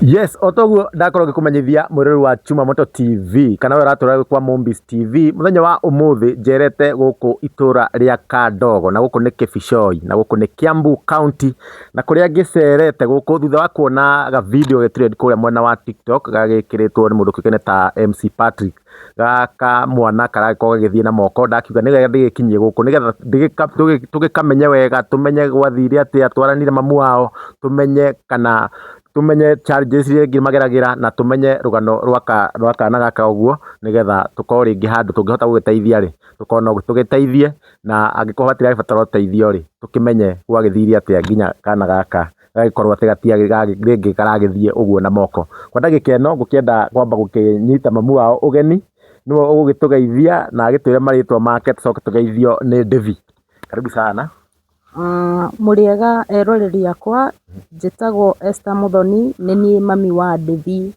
Yes, o toguo ndakorwo ngĩkũmenyithia mwĩrori wa Chuma Moto TV kana we ũratũra kwa Mombis TV mũthenya wa ũmũthĩ njerete gũkũ itũra rĩa Kandogo na gũkũ nĩ Kĩbicoi na gũkũ nĩ Kiambu County na kũrĩa ngĩcerete gũkũ thutha wa kuona ga video gĩ trend kũrĩa mwena wa TikTok gagĩkĩrĩtwo nĩ mũndũ kĩũkaine ta MC Patrick gaka mwana karagĩkorwo gagĩthiĩ na moko, ndakiuga nĩ wega ndĩgĩkinyie gũkũ nĩgetha tũgĩkamenye wega, tũmenye gwathire atĩa, twaranire na mamu wao, tũmenye kana tũmenye challenges iria ingĩ mageragĩra na tũmenye rũgano rwa kana gaka ũguo, nĩgetha tũkorwo rĩngĩ handũ tũngĩhota gũgĩteithia rĩ, tũkorwo no tũgĩteithie, na angĩkorwo hatiragĩbatara ũteithio rĩ, tũkĩmenye gwagĩthire atĩa nginya kana gaka gagĩkorwo atĩ rĩngĩ karagĩthiĩ ũguo na moko. Kwa ndagĩka ĩno ngũkĩenda kwamba gũkĩnyita mamu wao ũgeni, nĩwe ũgũgĩtũgeithia na agĩtwĩre marĩtwa make tũcoke tũgeithio nĩ Devi. Karibu sana. Mũrĩega eroreri akwa, njĩtagwo Esther Mũthoni, nĩ niĩ mami wa Devi,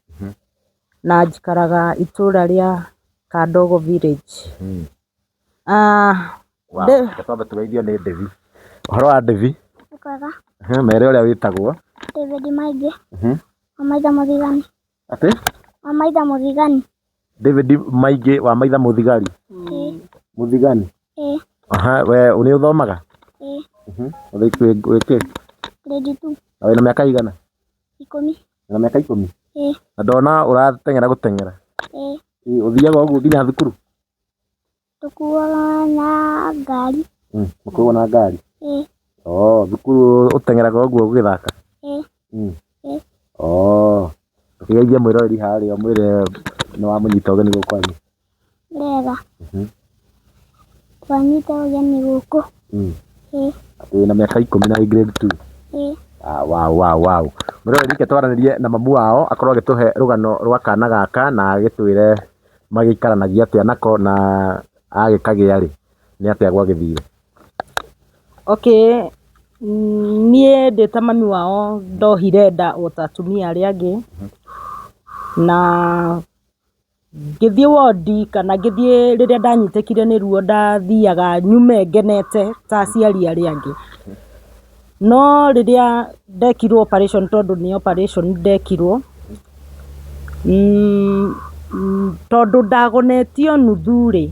na njikaraga itũra rĩa Kandogo village. Wow, reke twambe tũgeithio nĩ Devi. Ũhoro wa Devi? Nĩ kwega. Mere ũrĩa wĩtagwo. David Maingĩ. Wa Maitha Mũthigani. Atĩ? Wa Maitha Mũthigani. David Maingĩ wa Maitha Mũthigari. Ĩĩ. Mũthigani? Ĩĩ. Aha, we nĩ ũthomaga? Ĩĩ. Wĩ kĩ? Grade 2. Na wĩna mĩaka ĩigana? 10. Wĩna mĩaka 10? Ĩĩ. Na ndona ũrateng'era gũteng'era. Ĩĩ. Ũthiaga ũguo nginya thukuru? Tũkuaga na ngari. Mũkuagwo na ngari? Ĩĩ. Oh, thukuru ũteng'eraga ũguo ũgĩthaka? Ĩĩ. Ĩĩ. Oh, ũkĩgeithia mwĩroreri harĩa ũmwĩre nĩ wamũnyita ũgeni gũkũ kwanyu. Wega. Twanyita ũgeni gũkũ. Ĩĩ. Atĩ wĩna mĩaka 10 na wĩ grade 2? Ĩĩ. Ah, wow, wow, wow. Mwĩroreri reke twaranĩrie na mamu wao akorwo agĩtũhe rũgano rwa kana gaka na agĩtwĩre magĩikaranagia atĩa nako na agĩkagĩa rĩ, nĩ atĩa gwagĩthire? Okay, niĩ ndĩ ta mami wao ndohire nda o ta atumia arĩa angĩ, na ngĩthiĩ wondi kana ngĩthiĩ rĩrĩa ndanyitĩkire nĩ ruo ndathiaga nyume ngenete ta aciari arĩa angĩ. No rĩrĩa ndekirwo operation tondũ nĩ operation ndekirwo, tondũ ndagonetio nuthu rĩ,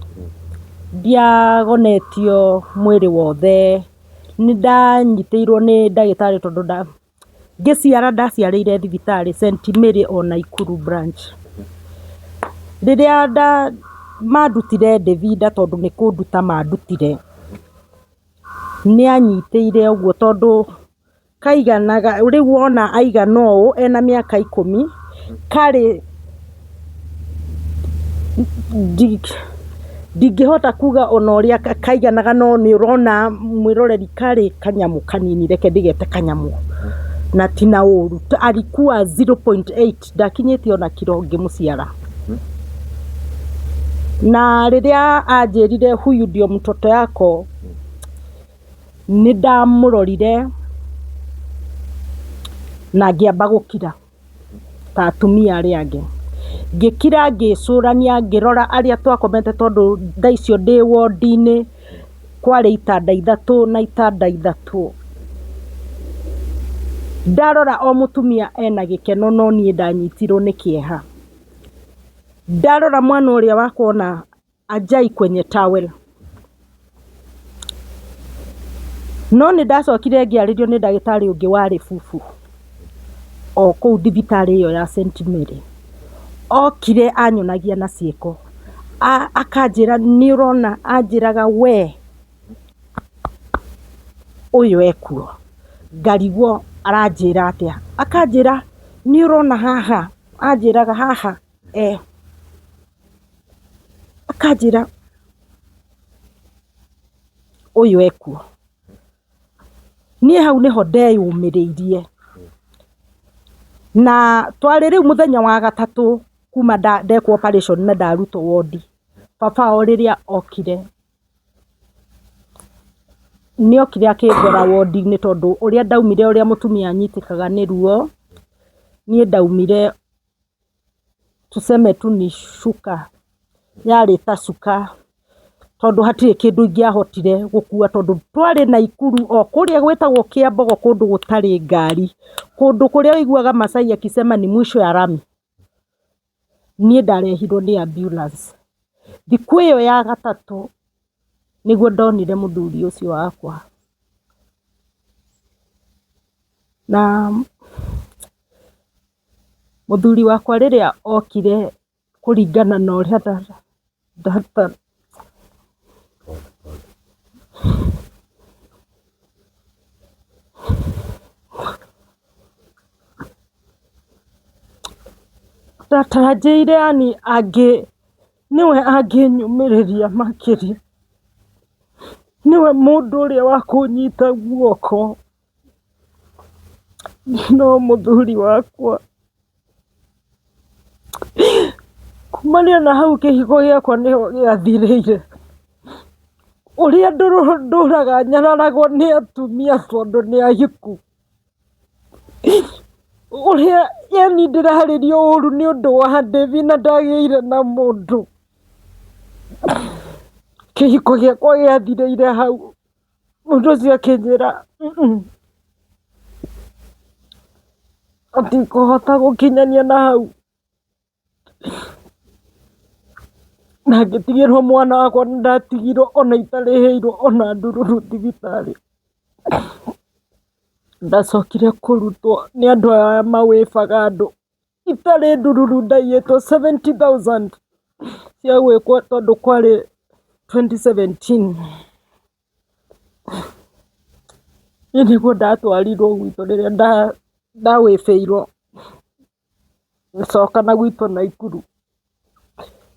ndiagonetio mwĩrĩ wothe, nĩ ndanyitĩirwo nĩ ndagĩtarĩ tondũ ngĩciara ndaciarĩire thibitarĩ St Mary o Naikuru branch. Rĩrĩa mandutire ndĩthinda tondũ nĩ kũnduta mandutire, nĩ anyitĩire ũguo tondũ kaiganaga, rĩu wona aigana ũũ ena mĩaka 10, karĩ ndingĩhota kuga ona ũrĩa kaiganaga no nĩ ũrona mwĩroreri karĩ kanyamũ kanini, reke ndĩgete kanyamũ, na ti na ũru, alikuwa 0.8 ndakinyĩtie ona kiro ngĩmũciara. Na rĩrĩa anjĩrire huyu ndio mtoto yako, nĩ ndamũrorire na ngĩamba gũkira ta atumia arĩa angĩ. Ngĩkira ngĩcũrania ngĩrora arĩa twakomete tondũ thaa icio ndĩ wondi-inĩ kwarĩ itanda 3 na itanda 3. Ndarora o mũtumia ena gĩkeno no niĩ ndanyitirwo nĩ kĩeha. Ndarora mwana ũrĩa wakwa ona ajai kwenye towel. No nĩ ndacokire ngĩarĩrio nĩ ndagĩtarĩ ũngĩ warĩ bubu o kũu thibitarĩ ĩyo ya St Mary. Okire anyonagia na ciĩko, akanjĩra nĩ ũrona, anjĩraga we ũyũ ekuo. Ngarigwo aranjĩra atĩa, akanjĩra nĩ ũrona haha, anjĩraga haha akanjĩra ũyũ ekuo. Niĩ hau nĩho ndeyũmĩrĩirie. Na twarĩ rĩu mũthenya wa gatatũ kuma ndekwo operation na ndarutwo wondi, baba wao rĩrĩa okire, nĩ okire akĩngora wondi-inĩ tondũ ũrĩa ndaumire ũrĩa mũtumia anyitĩkaga nĩ ruo, niĩ ndaumire tuseme tu ni shuka, yarĩ ta cuka. Tondũ hatirĩ kĩndũ ingĩahotire gũkua tondũ twarĩ Naikuru o kũrĩa gwĩtagwo Kĩambogo kũndũ gũtarĩ ngari, kũndũ kũrĩa ũiguaga Masai akisema ni mwisho ya rami. Niĩ ndarehirwo nĩ ambulance. Thikũ ĩyo ya gatatũ nĩguo ndonire mũthuri ũcio wakwa. Na mũthuri wakwa rĩrĩa okire kũringana na ũrĩa ndatanjĩire yani angĩ nĩwe angĩnyũmĩrĩria makĩria, nĩwe mũndũ ũrĩa wa kũnyita guoko, no mũthuri wakwa kumania na hau kĩhiko gĩakwa nĩho gĩathirĩire. Ũrĩa ndũraga nyararagwo nĩ atumia tondũ nĩ ahiku. Ũrĩa yani ndĩrarĩrio ũru nĩ ũndũ wa Devi na ndagĩire na mũndũ. Kĩhiko gĩakwa gĩathirĩire hau. Mũndũ ũcio akĩnjĩra atikũhota gũkinyania na hau. Na ngĩtigĩrwo mwana wakwa nĩ ndatigirwo ona itarĩhĩirwo ona ndururu thibitarĩ. Ndacokire kũrutwo nĩ andũ aya mawĩbaga andũ itarĩ ndururu ndaiyĩtwo 70,000 cia gwĩkwo tondũ kwarĩ 2017. Niĩ nĩguo ndatwarirwo gwitũ rĩrĩa ndawĩbĩirwo ngĩcoka na gwitũ Naikuru.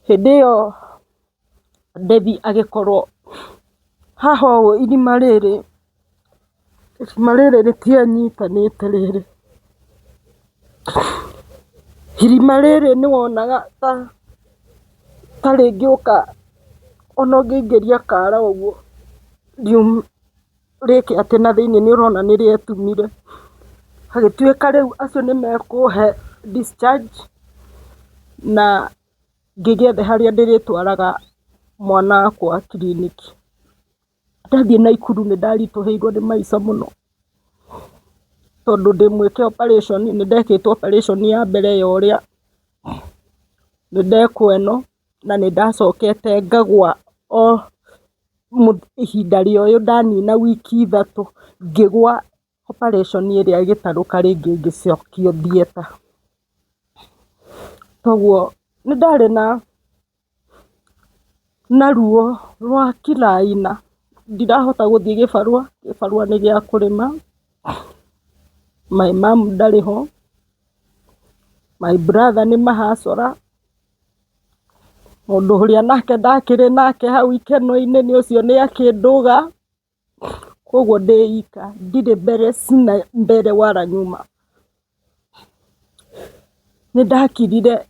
Hĩndĩ ĩyo Devi agĩkorwo haha ũũ irima rĩrĩ, irima rĩrĩ rĩtianyitanĩte rĩrĩ. Irima rĩrĩ nĩ wonaga ta rĩngĩũka ona ũngĩingĩria kara ũguo rĩke atĩ na thĩinĩ nĩ ũrona nĩ rĩetumire. Hagĩtuĩka rĩu acio nĩ mekũhe discharge na ngĩgĩethe harĩa ndĩrĩtwaraga mwana wakwa kiriniki. Ndathiĩ Naikuru nĩ ndaritũhĩirwo nĩ maica mũno tondũ ndĩmwĩke operation, nĩ ndekĩtwo operation ya mbere ya ũrĩa, nĩ ndekwo ĩno na nĩ ndacokete ngagwa o ihinda rĩa ũyũ ndanina wiki ithatũ ngĩgwa operation ĩrĩa ĩgĩtarũka rĩngĩ ngĩcokio theatre. Koguo nĩ ndarĩ na ruo rwa kila aina, ndirahota gũthiĩ gĩbarũa, gĩbarũa nĩ gĩa kũrĩma, my mum ndarĩ ho, my brother nĩ mahacora, mũndũ ũrĩa nake ndakĩrĩ nake hau ikeno-inĩ nĩ ũcio nĩ akĩndũga, koguo ndĩ ika, ndirĩ mbere sina mbere wala nyuma. Nĩ ndakirire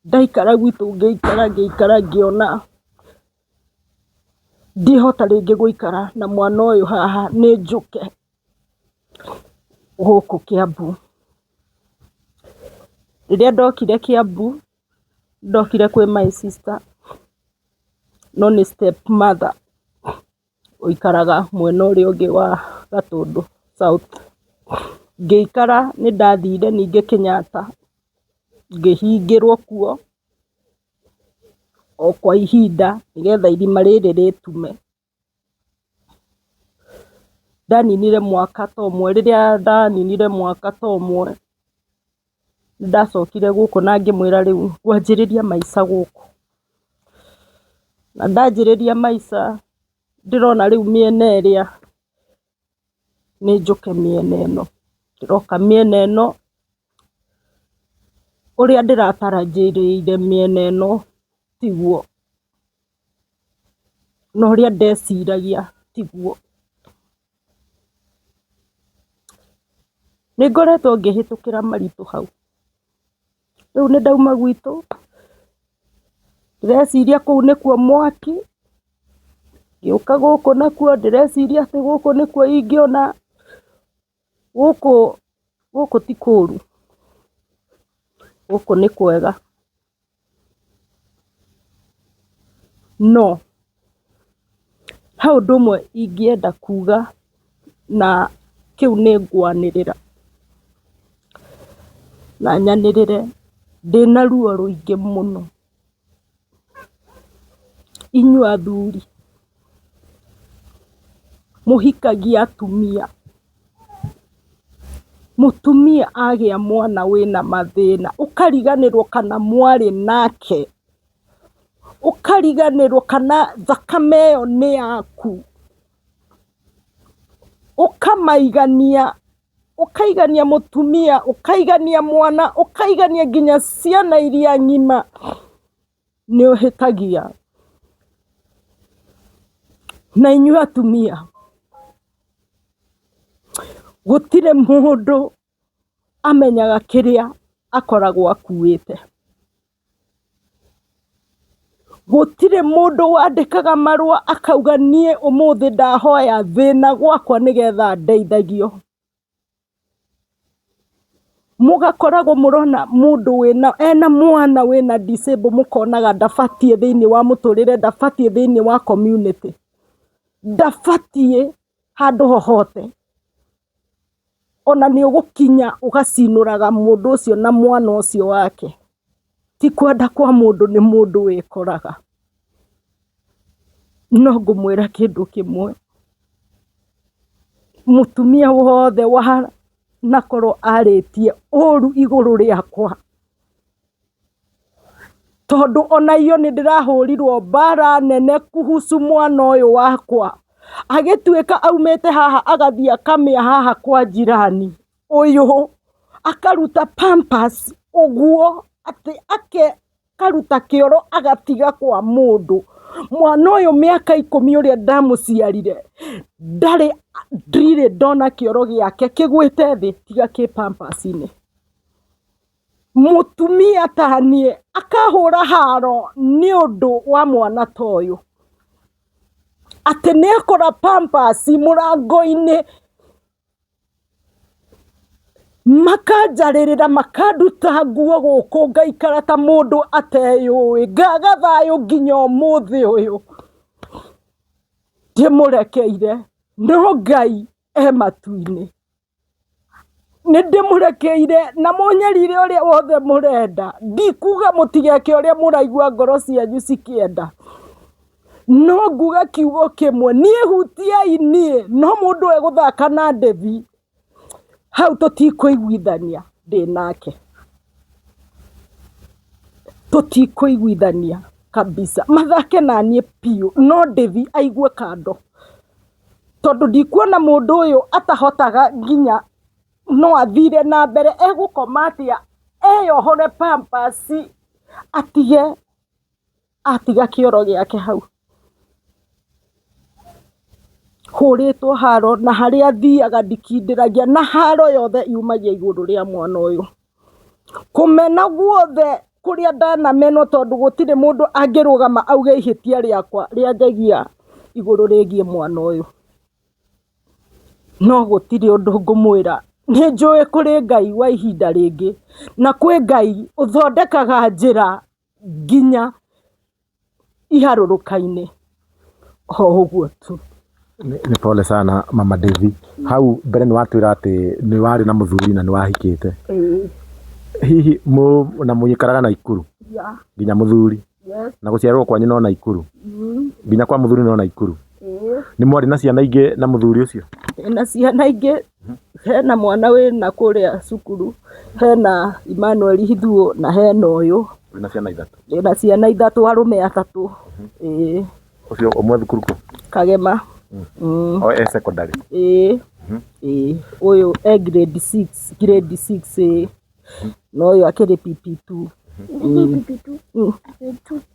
ndaikara gwitũ ngĩikara ngĩikara ngĩona ndihota rĩngĩ gũikara na mwana ũyũ haha nĩ njũke gũkũ Kiambu. Rĩrĩa ndokire Kiambu, ndokire kwĩ my sister no nĩ step mother ũikaraga mwena ũrĩa ũngĩ wa Gatũndũ South. Ngĩikara nĩ ndathire ningĩ Kenyatta ngĩhingĩrwo kuo o kwa ihinda nĩgetha irima rĩrĩ rĩtume. Ndaninire mwaka ta ũmwe, rĩrĩa ndaninire mwaka ta ũmwe nĩ ndacokire gũkũ na ngĩmwĩra rĩu ngwanjĩrĩria maica gũkũ. Na ndanjĩrĩria maica ndĩrona rĩu mĩena ĩrĩa nĩ njũke mĩena ĩno. Ndĩroka mĩena ĩno ũrĩa ndĩratarajĩrĩire mĩena ĩno tiguo, na ũrĩa ndeciragia tiguo. Nĩ ngoretwo ngĩhĩtũkĩra maritũ hau. Rĩu nĩ ndauma gwitũ, ndĩreciria kũu nĩkuo mwaki, ngĩũka gũkũ nakuo ndĩreciria atĩ gũkũ nĩkuo ingĩona, gũkũ gũkũ ti kũru, gũkũ nĩ kwega. No He ũndũ ũmwe ingĩenda kuga na kĩu nĩ ngwanĩrĩra na nyanĩrĩre ndĩna ruo rũingĩ mũno. Inyuĩ athuri mũhikagia atumia, mũtumia agĩa mwana wĩna mathĩna ũkariganĩrwo kana mwarĩ nake, ũkariganĩrwo kana thakame ĩyo nĩ yaku, ũkamaigania, ũkaigania mũtumia, ũkaigania mwana, ũkaigania nginya ciana iria ng'ima, nĩ ũhĩtagia. Na inyuĩ atumia, gũtirĩ mũndũ amenyaga kĩrĩa akoragwo akuĩte. Gũtirĩ mũndũ wandĩkaga marũa akauga niĩ ũmũthĩ ndahoya thĩna gwakwa nĩgetha ndeithagio. Mũgakoragwo mũrona mũndũ wĩna ena mwana wĩna disable mũkonaga ndabatiĩ thĩinĩ wa mũtũrĩre, ndabatiĩ thĩinĩ wa community, ndabatiĩ handũ hohote. Ona nĩ ũgũkinya ũgacinũraga mũndũ ũcio na mwana ũcio wake. Ti kwenda kwa mũndũ nĩ mũndũ wĩkoraga. No ngũmwĩra kĩndũ kĩmwe, mũtumia wothe wanakorwo arĩtie ũru igũrũ rĩakwa, tondũ ona iyo nĩ ndĩrahũrirwo mbara nene kuhusu mwana ũyũ wakwa, agĩtuĩka aumĩte haha agathiĩ akamĩa haha kwa jirani ũyũ, akaruta pampers ũguo atĩ ake akaruta kĩoro agatiga kwa mũndũ. Mwana ũyũ mĩaka ikũmi ũrĩa ndamũciarire, ndarĩ ndirĩ ndona kĩoro gĩake kĩgwĩte thĩ tiga kĩ pampers-inĩ. Mũtumia ta niĩ akahũra haro nĩ ũndũ wa mwana ta ũyũ, atĩ nĩ akora pampers mũrango-inĩ, makanjarĩrĩra makanduta nguo gũkũ ngaikara ta mũndũ ateyũĩ, ngaga thayũ nginya ũmũthĩ ũyũ. Ndĩmũrekeire no Ngai e matu-inĩ. Nĩ ndĩmũrekeire na mũnyarire ũrĩa wothe mũrenda. Ndikuga mũtigeke ũrĩa mũraigua ngoro cianyu cikĩenda. No nguga kiugo kĩmwe, niĩ hutiai niĩ, no mũndũ egũthaka na ndĩvi, hau tũtikũiguithania ndĩ nake. Tũtikũiguithania kabisa. Mathake naniĩ biũ, no ndĩvi aigue kando. Tondũ ndikuona mũndũ ũyũ atahotaga nginya no athire na mbere, egũkoma atĩa eyohore pampers atige atiga kĩoro gĩake hau. Hũrĩtwo haro na harĩa thiaga ndikindĩragia na haro yothe yumagia igũrũ rĩa mwana ũyũ. Kũmena guothe kũrĩa ndanamenwo tondũ gũtirĩ mũndũ angĩrũgama auge ihĩtia rĩakwa rĩanjagia igũrũ rĩgiĩ mwana ũyũ. No gũtirĩ ũndũ ngũmwĩra, nĩ njũĩ kũrĩ Ngai wa ihinda rĩngĩ, na kwĩ Ngai ũthondekaga njĩra nginya iharũrũka-inĩ, o ũguo tu. Nĩ pole sana Mama Devi. Hau mbere nĩ watwĩra atĩ nĩ warĩ na mũthuri na nĩ wahikĩte. Hihi na mũikaraga Naikuru nginya mũthuri na gũciarĩrwo kwanyu no Naikuru nginya kwa mũthuri no Naikuru. Nĩ mwarĩ na ciana ingĩ na mũthuri ũcio? Ndĩna ciana ingĩ, hena mwana wĩna kũrĩa cukuru, hena Emmanuel Hithuo na hena ũyũ. Wĩna ciana ithatũ? Ndĩna ciana ithatũ arũme atatũ. Ĩĩ. Ũcio ũmwe thukuru kũ? Kagema. O e secondary? Ĩĩ. Ĩĩ. Ũyũ e grade 6, grade 6 ĩĩ. Na ũyũ akĩrĩ PP2.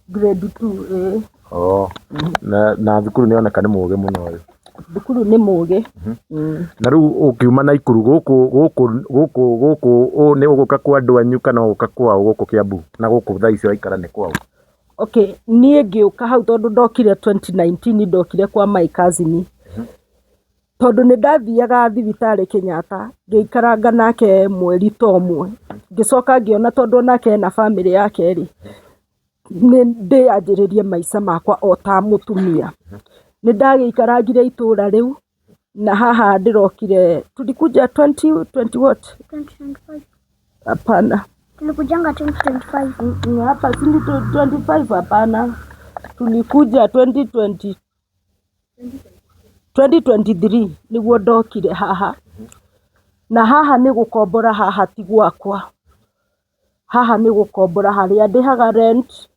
Grade 2 ĩĩ. Oh. Na thukuru nĩ oneka nĩ mũgĩ mũno ũyũ. Thukuru nĩ mũgĩ. Na rĩu ũkiuma Naikuru gũkũ gũkũ gũkũ gũkũ nĩ ũgũka kwa andũ anyu kana ũgũka kwao gũkũ Kiambu na gũkũ thaa ici ũraikara nĩ kwao? Okay, niĩ ngĩũka hau tondũ ndokire 2019 ndokire kwa my cousin. Tondũ nĩ ndathiaga thibitarĩ Kenyatta ngĩikaranga nake mweri ta ũmwe. Ngĩcoka ngĩona tondũ onake ena bamĩrĩ yake rĩ, nĩ ndĩyanjĩrĩrie maica makwa o ta mũtumia. Nĩ ndagĩikarangire itũra rĩu na haha ndĩrokire tulikuja 2020 what? 2025. Hapana. Tulikujanga 2025. Hapa si ni 25 hapana. Tulikuja 2020 2023 nĩguo ndokire haha. Na haha nĩ gũkombora haha ti gwakwa. Haha nĩ gũkombora harĩa ndĩhaga rent,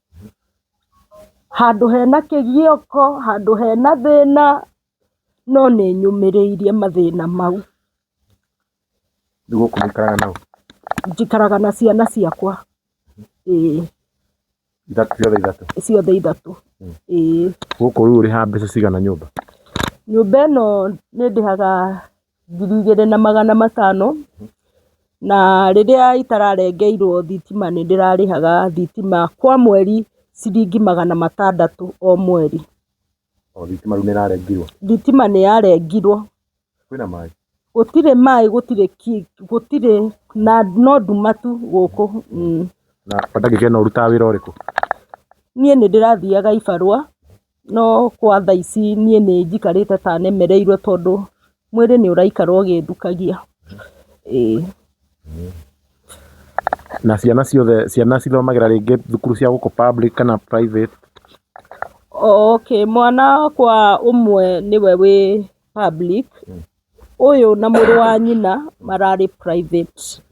handũ hena kĩgioko, handũ hena thĩna, no nĩ nyũmĩrĩirie mathĩna mau. Rĩu gũkũ mũikaraga nao? Njikaraga na ciana ciakwa. Ĩĩ. Ithatũ, ciothe ithatũ? Ciothe ithatũ. Ĩĩ. Gũkũ rĩu ũrĩhaga mbeca cigana nyũmba? Nyũmba ĩno nĩ ndĩhaga 2500 na rĩrĩa itararengeirwo thitima nĩ ndĩrarĩhaga thitima kwa mweri ciringi 600 o mweri. O thitima rĩu nĩ ĩrarengirwo? Thitima nĩ yarengirwo. Kwĩna maĩ? Gũtirĩ maĩ, gũtirĩ kĩ, gũtirĩ na no nduma tu gũkũ. Na kwa ndagĩka ĩno ũrutaga wĩra ũrĩkũ? Niĩ nĩ ndĩrathiaga ibarũa, no kwa thaa ici niĩ nĩ njikarĩte ta nemereirwo tondũ mwĩrĩ nĩ ũraikara ũgĩthũkagia. Ĩĩ. Na ciana ciothe, ciana cithomagĩra rĩngĩ thukuru cia gũkũ public kana private? Okay, mwana wakwa ũmwe nĩwe wĩ public, ũyũ na mũrũ wa nyina mararĩ private.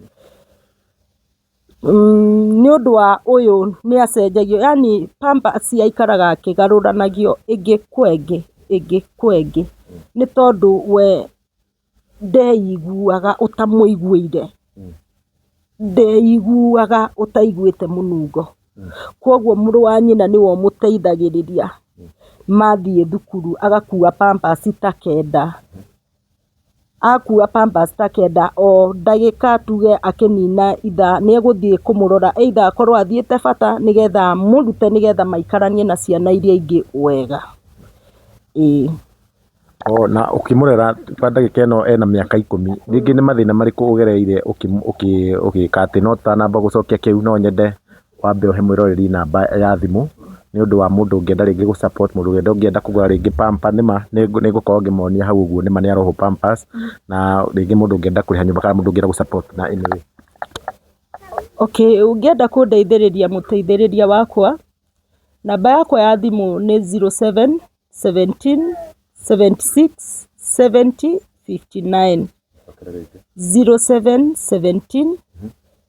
Nĩ ũndũ wa ũyũ nĩ acenjagio, yani pampers aikaraga akĩgarũranagio ĩngĩ kwa ĩngĩ, ĩngĩ kwa ĩngĩ, nĩ tondũ we ndeiguaga ũtamũiguĩire, ndeiguaga ũtaiguĩte mũnungo. Koguo mũrũ wa nyina nĩwe ũmũteithagĩrĩria mathiĩ thukuru agakua pampers ta kenda. Akua pampers ta kenda o ndagĩka tuge akĩnina ithaa nĩ egũthiĩ kũmũrora either akorwo athiĩte bata nĩgetha amũrute nĩgetha maikaranie na ciana iria ingĩ wega. Ĩĩ. O, na ũkĩmũrera kwa ndagĩka ĩno ena mĩaka 10, rĩngĩ nĩ mathĩna marĩkũ ũgereire ũgĩka atĩ no tũtanamba gũcokia kĩu no nyende wambe ũhe mwĩroreri namba ya thimũ nĩ ũndũ wa mũndũ ũngĩenda rĩngĩ gũ support mũndũ ũngĩenda kũgũra rĩngĩ pamper nĩma nĩ ngũkorwo ngĩmonia hau ũguo nĩma nĩ arohwo pampers na rĩngĩ mũndũ ũngĩenda kũrĩha nyũmba kana mũndũ ũngĩenda gũ support na anyway. Okay, ũngĩenda kũndeithĩrĩria mũteithĩrĩria wakwa, namba yakwa ya thimũ nĩ 07 17 76 70 59. 07 17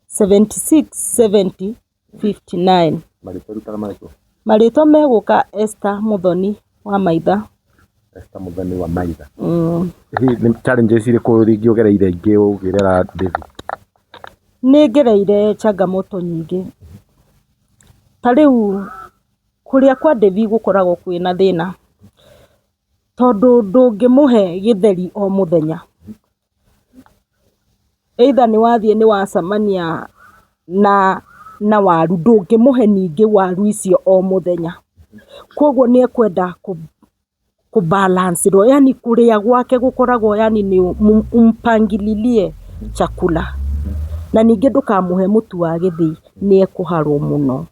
76 70 59. Marĩtwa rutaga marĩkũ? Marĩtwa megũka Esther Muthoni wa Maitha. Esther Muthoni wa Maitha. Hihi nĩ challenges irĩkũ rĩngĩ ũgereire ingĩ ũkĩrera David? Nĩ ngereire changamoto nyingĩ. Ta rĩu kũrĩa kwa David gũkoragwo kwĩna thĩna tondũ ndũngĩmũhe gĩtheri o mũthenya. Either nĩ wathiĩ nĩ wacemania na waru, ndũngĩmũhe ningĩ waru icio o mũthenya. Koguo nĩ ekwenda kũ balance rwo, yani kũrĩa gwake gũkoragwo yani nĩ umpangililie chakula. Na ningĩ ndũkamũhe mũtu wa gĩthĩi nĩ ekũharwo mũno.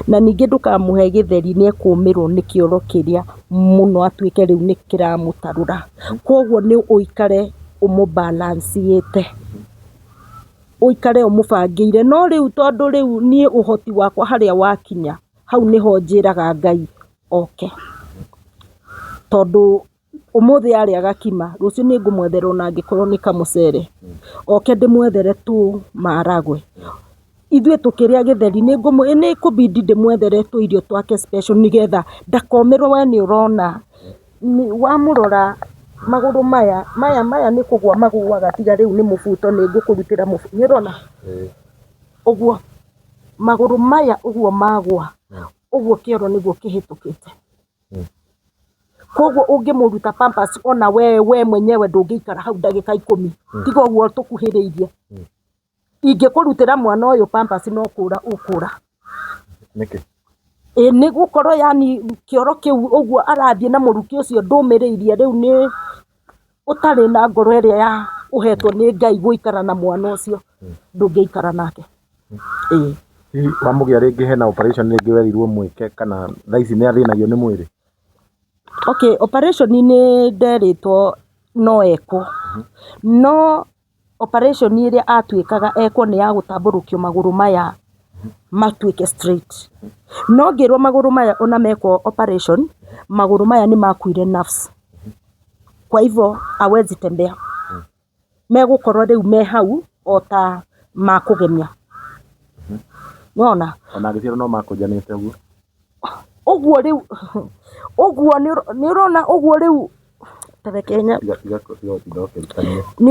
Na ningĩ ndũkamũhe gĩtheri nĩ ekũmĩrwo nĩ kĩoro kĩrĩa mũno atuĩke rĩu nĩ kĩramũtarũra. Koguo nĩ ũikare ũmũbalancĩte, ũikare ũmũbangĩire. No rĩu tondũ rĩu niĩ ũhoti wakwa harĩa wakinya, hau nĩho njĩraga Ngai oke. Tondũ ũmũthĩ arĩa gakima, rũciũ nĩ ngũmwethera ona angĩkorwo nĩ kamũcere. Oke ndĩmwethere tũ maragwe. Ithuĩ tũkĩrĩa gĩtheri nĩ kũbidi ndĩmwethere tũirio twake special nĩgetha ndakomĩrwo we nĩ ũrona. Wamũrora magũrũ maya, maya, maya nĩ kũgũa magũaga tiga rĩu nĩ mũbuto nĩ ngũkũrutĩra mũbuto. Nĩ ũrona? Ũguo magũrũ maya ũguo magũa, ũguo kĩoro nĩguo kĩhĩtũkĩte. Koguo ũngĩmũruta pampers ona we mwenyewe ndũngĩikara hau ndagĩka 10. Tiga ũguo tũkuhĩrĩirie. Ingĩkũrutĩra mwana ũyũ pampers no kũra ũkũra. Nĩkĩ? Ĩ nĩ gũkorwo yani kĩoro kĩu ũguo arathiĩ na mũrukĩ ũcio ndũmĩrĩirie rĩu nĩ ũtarĩ na ngoro ĩrĩa ya ũhetwo nĩ Ngai gũikara na mwana ũcio, ndũngĩikara nake. Ĩĩ. Hihi wamũgĩa rĩngĩ hena operation rĩngĩ werirwo mwĩke kana thaa ici nĩ athĩnagio nĩ mwĩrĩ? Okay, operation nĩ nderĩtwo no ekwo, no operation ĩrĩa atuĩkaga ekwo nĩ ya gũtambũrũkio magũrũ maya matuĩke straight. No ngĩrwo magũrũ maya ona mekwo operation, magũrũ maya nĩ makuire nerves. Kwa hivyo hawezi tembea. Megũkorwo rĩu me hau o ta makũgemia. Nĩwona? Ona angĩciarwo no makũnjanĩte ũguo? Ũguo rĩu, ũguo nĩ ũrona ũguo rĩu, ta reke nĩ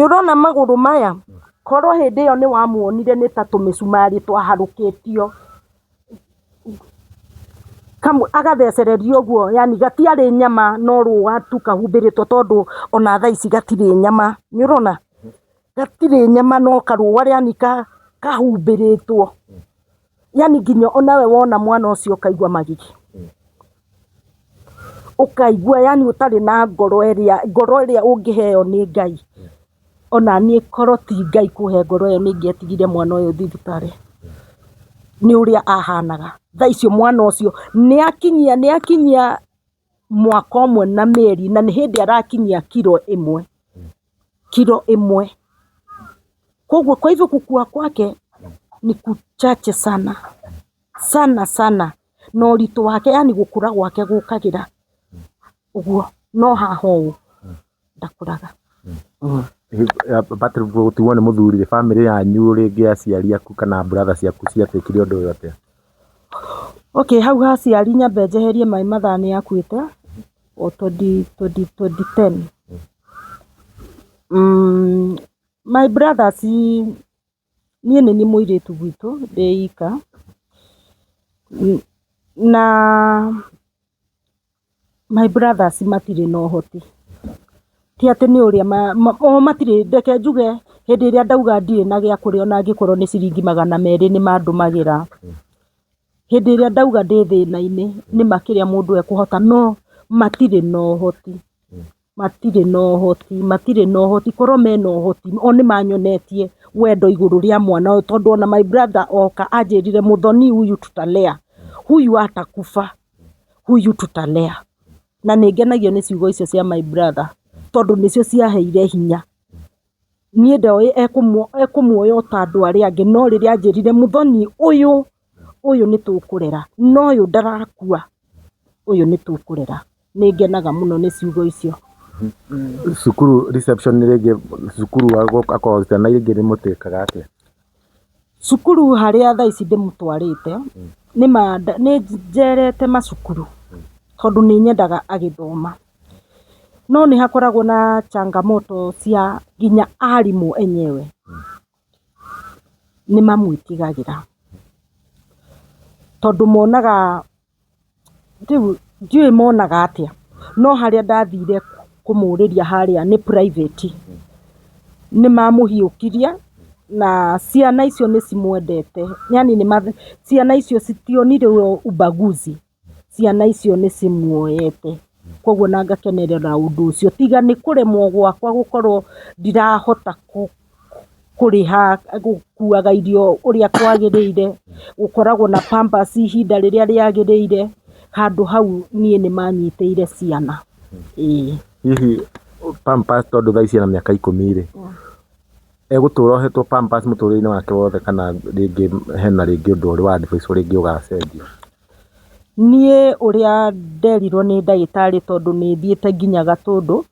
ũrona magũrũ maya, korwo hĩndĩ ĩyo nĩ wamuonire nĩ ta tũmĩcumarĩ twaharũkĩtio, kamwe agathecererio ũguo, yani gatiarĩ nyama no rũa tu kahumbĩrĩtwo tondũ ona thaa ici gatirĩ nyama, nĩ ũrona? Gatirĩ nyama no karũa yani kahumbĩrĩtwo, yani nginya onawe wona mwana ũcio ũkaigua magigi, ũkaigua yani ũtarĩ na ngoro ĩrĩa, ngoro ĩrĩa ũngĩheo nĩ Ngai. Ona niĩ korwo ti Ngai kũhe ngoro ĩyo nĩ ingĩatigire mwana ũyũ thibitarĩ, nĩ ũrĩa ahanaga. Thaa icio mwana ũcio nĩ akinyia, nĩ akinyia mwaka ũmwe na mĩeri na nĩ hĩndĩ arakinyia kiro ĩmwe, kiro ĩmwe. Koguo kwa hivyo kukua kwake ni kuchache sana sana sana, na ũritũ wake yani gũkũra gwake gũkagĩra ũguo, no haha ũũ ndakũraga. Patrick gũtigwo nĩ mũthuri rĩ, bamĩrĩ yanyu rĩngĩ aciari aku kana brother ciaku ciatĩkire ũndũ ũyũ atĩa? Okay, hau ha aciari nyambe njeherie my mother nĩ akuĩte o 2010. My brothers, niĩ nĩ niĩ mũirĩtu gwitũ ndĩ ika, na my brothers matirĩ na ũhoti. Ti atĩ nĩ ũrĩa o matirĩ, reke njuge hĩndĩ ĩrĩa ndauga ndirĩ na gĩa kũrĩa ona angĩkorwo nĩ ciringi 200 nĩ mandũmagĩra. Hĩndĩ ĩrĩa ndauga ndĩ thĩna-inĩ nĩ ma kĩrĩa mũndũ ekũhota no matirĩ na ũhoti. Matirĩ na ũhoti, matirĩ na ũhoti, korwo mena ũhoti o nĩ manyonetie wendo igũrũ rĩa mwana ũyũ tondũ ona my brother oka anjĩrire Muthoni huyu tutalea, huyu atakufa, huyu tutalea. Na nĩ ngenagio nĩ ciugo icio cia my brother tondũ nĩcio ciaheire hinya. Niĩ ndoĩ ekũmuoya o ta andũ arĩa angĩ no rĩrĩa anjĩrire Muthoni ũyũ, ũyũ nĩ tũkũrera, no ũyũ ndarakua, ũyũ nĩ tũkũrera. Nĩ ngenaga mũno nĩ ciugo icio. Cukuru reception rĩngĩ cukuru akorwo ciana ingĩ nĩ mũtĩkaga atĩa? Cukuru harĩa thaa ici ndĩmũtwarĩte, nĩ njerete macukuru tondũ nĩ nyendaga agĩthoma. No nĩ hakoragwo na changamoto cia nginya arimũ enyewe nĩ mamwĩtigagĩra tondũ monaga, rĩu ndiũĩ monaga atĩa, no harĩa ndathire kũmũrĩria harĩa nĩ private, nĩ mamũhiũkirie na ciana icio nĩ cimwendete, yani ciana icio citionire ubaguzi, ciana icio nĩ cimuoete, koguo na ngakenerera ũndũ ũcio, tiga nĩ kũremwo gwakwa gũkorwo ndirahota kũrĩha gũkuaga irio ũrĩa kwagĩrĩire, gũkoragwo na pampers ihinda rĩrĩa rĩagĩrĩire, handũ hau niĩ nĩ manyitĩire ciana, ĩĩ. Hihi pampers tondũ thaa ici ena mĩaka 10 rĩ, egũtũra ohetwo pampers mũtũrĩre-inĩ wake wothe kana rĩngĩ hena rĩngĩ ũndũ ũrĩ wa advice rĩngĩ ũgacenjia? Niĩ ũrĩa nderirwo nĩ ndagĩtarĩ tondũ nĩ thiĩte nginya Gatũndũ,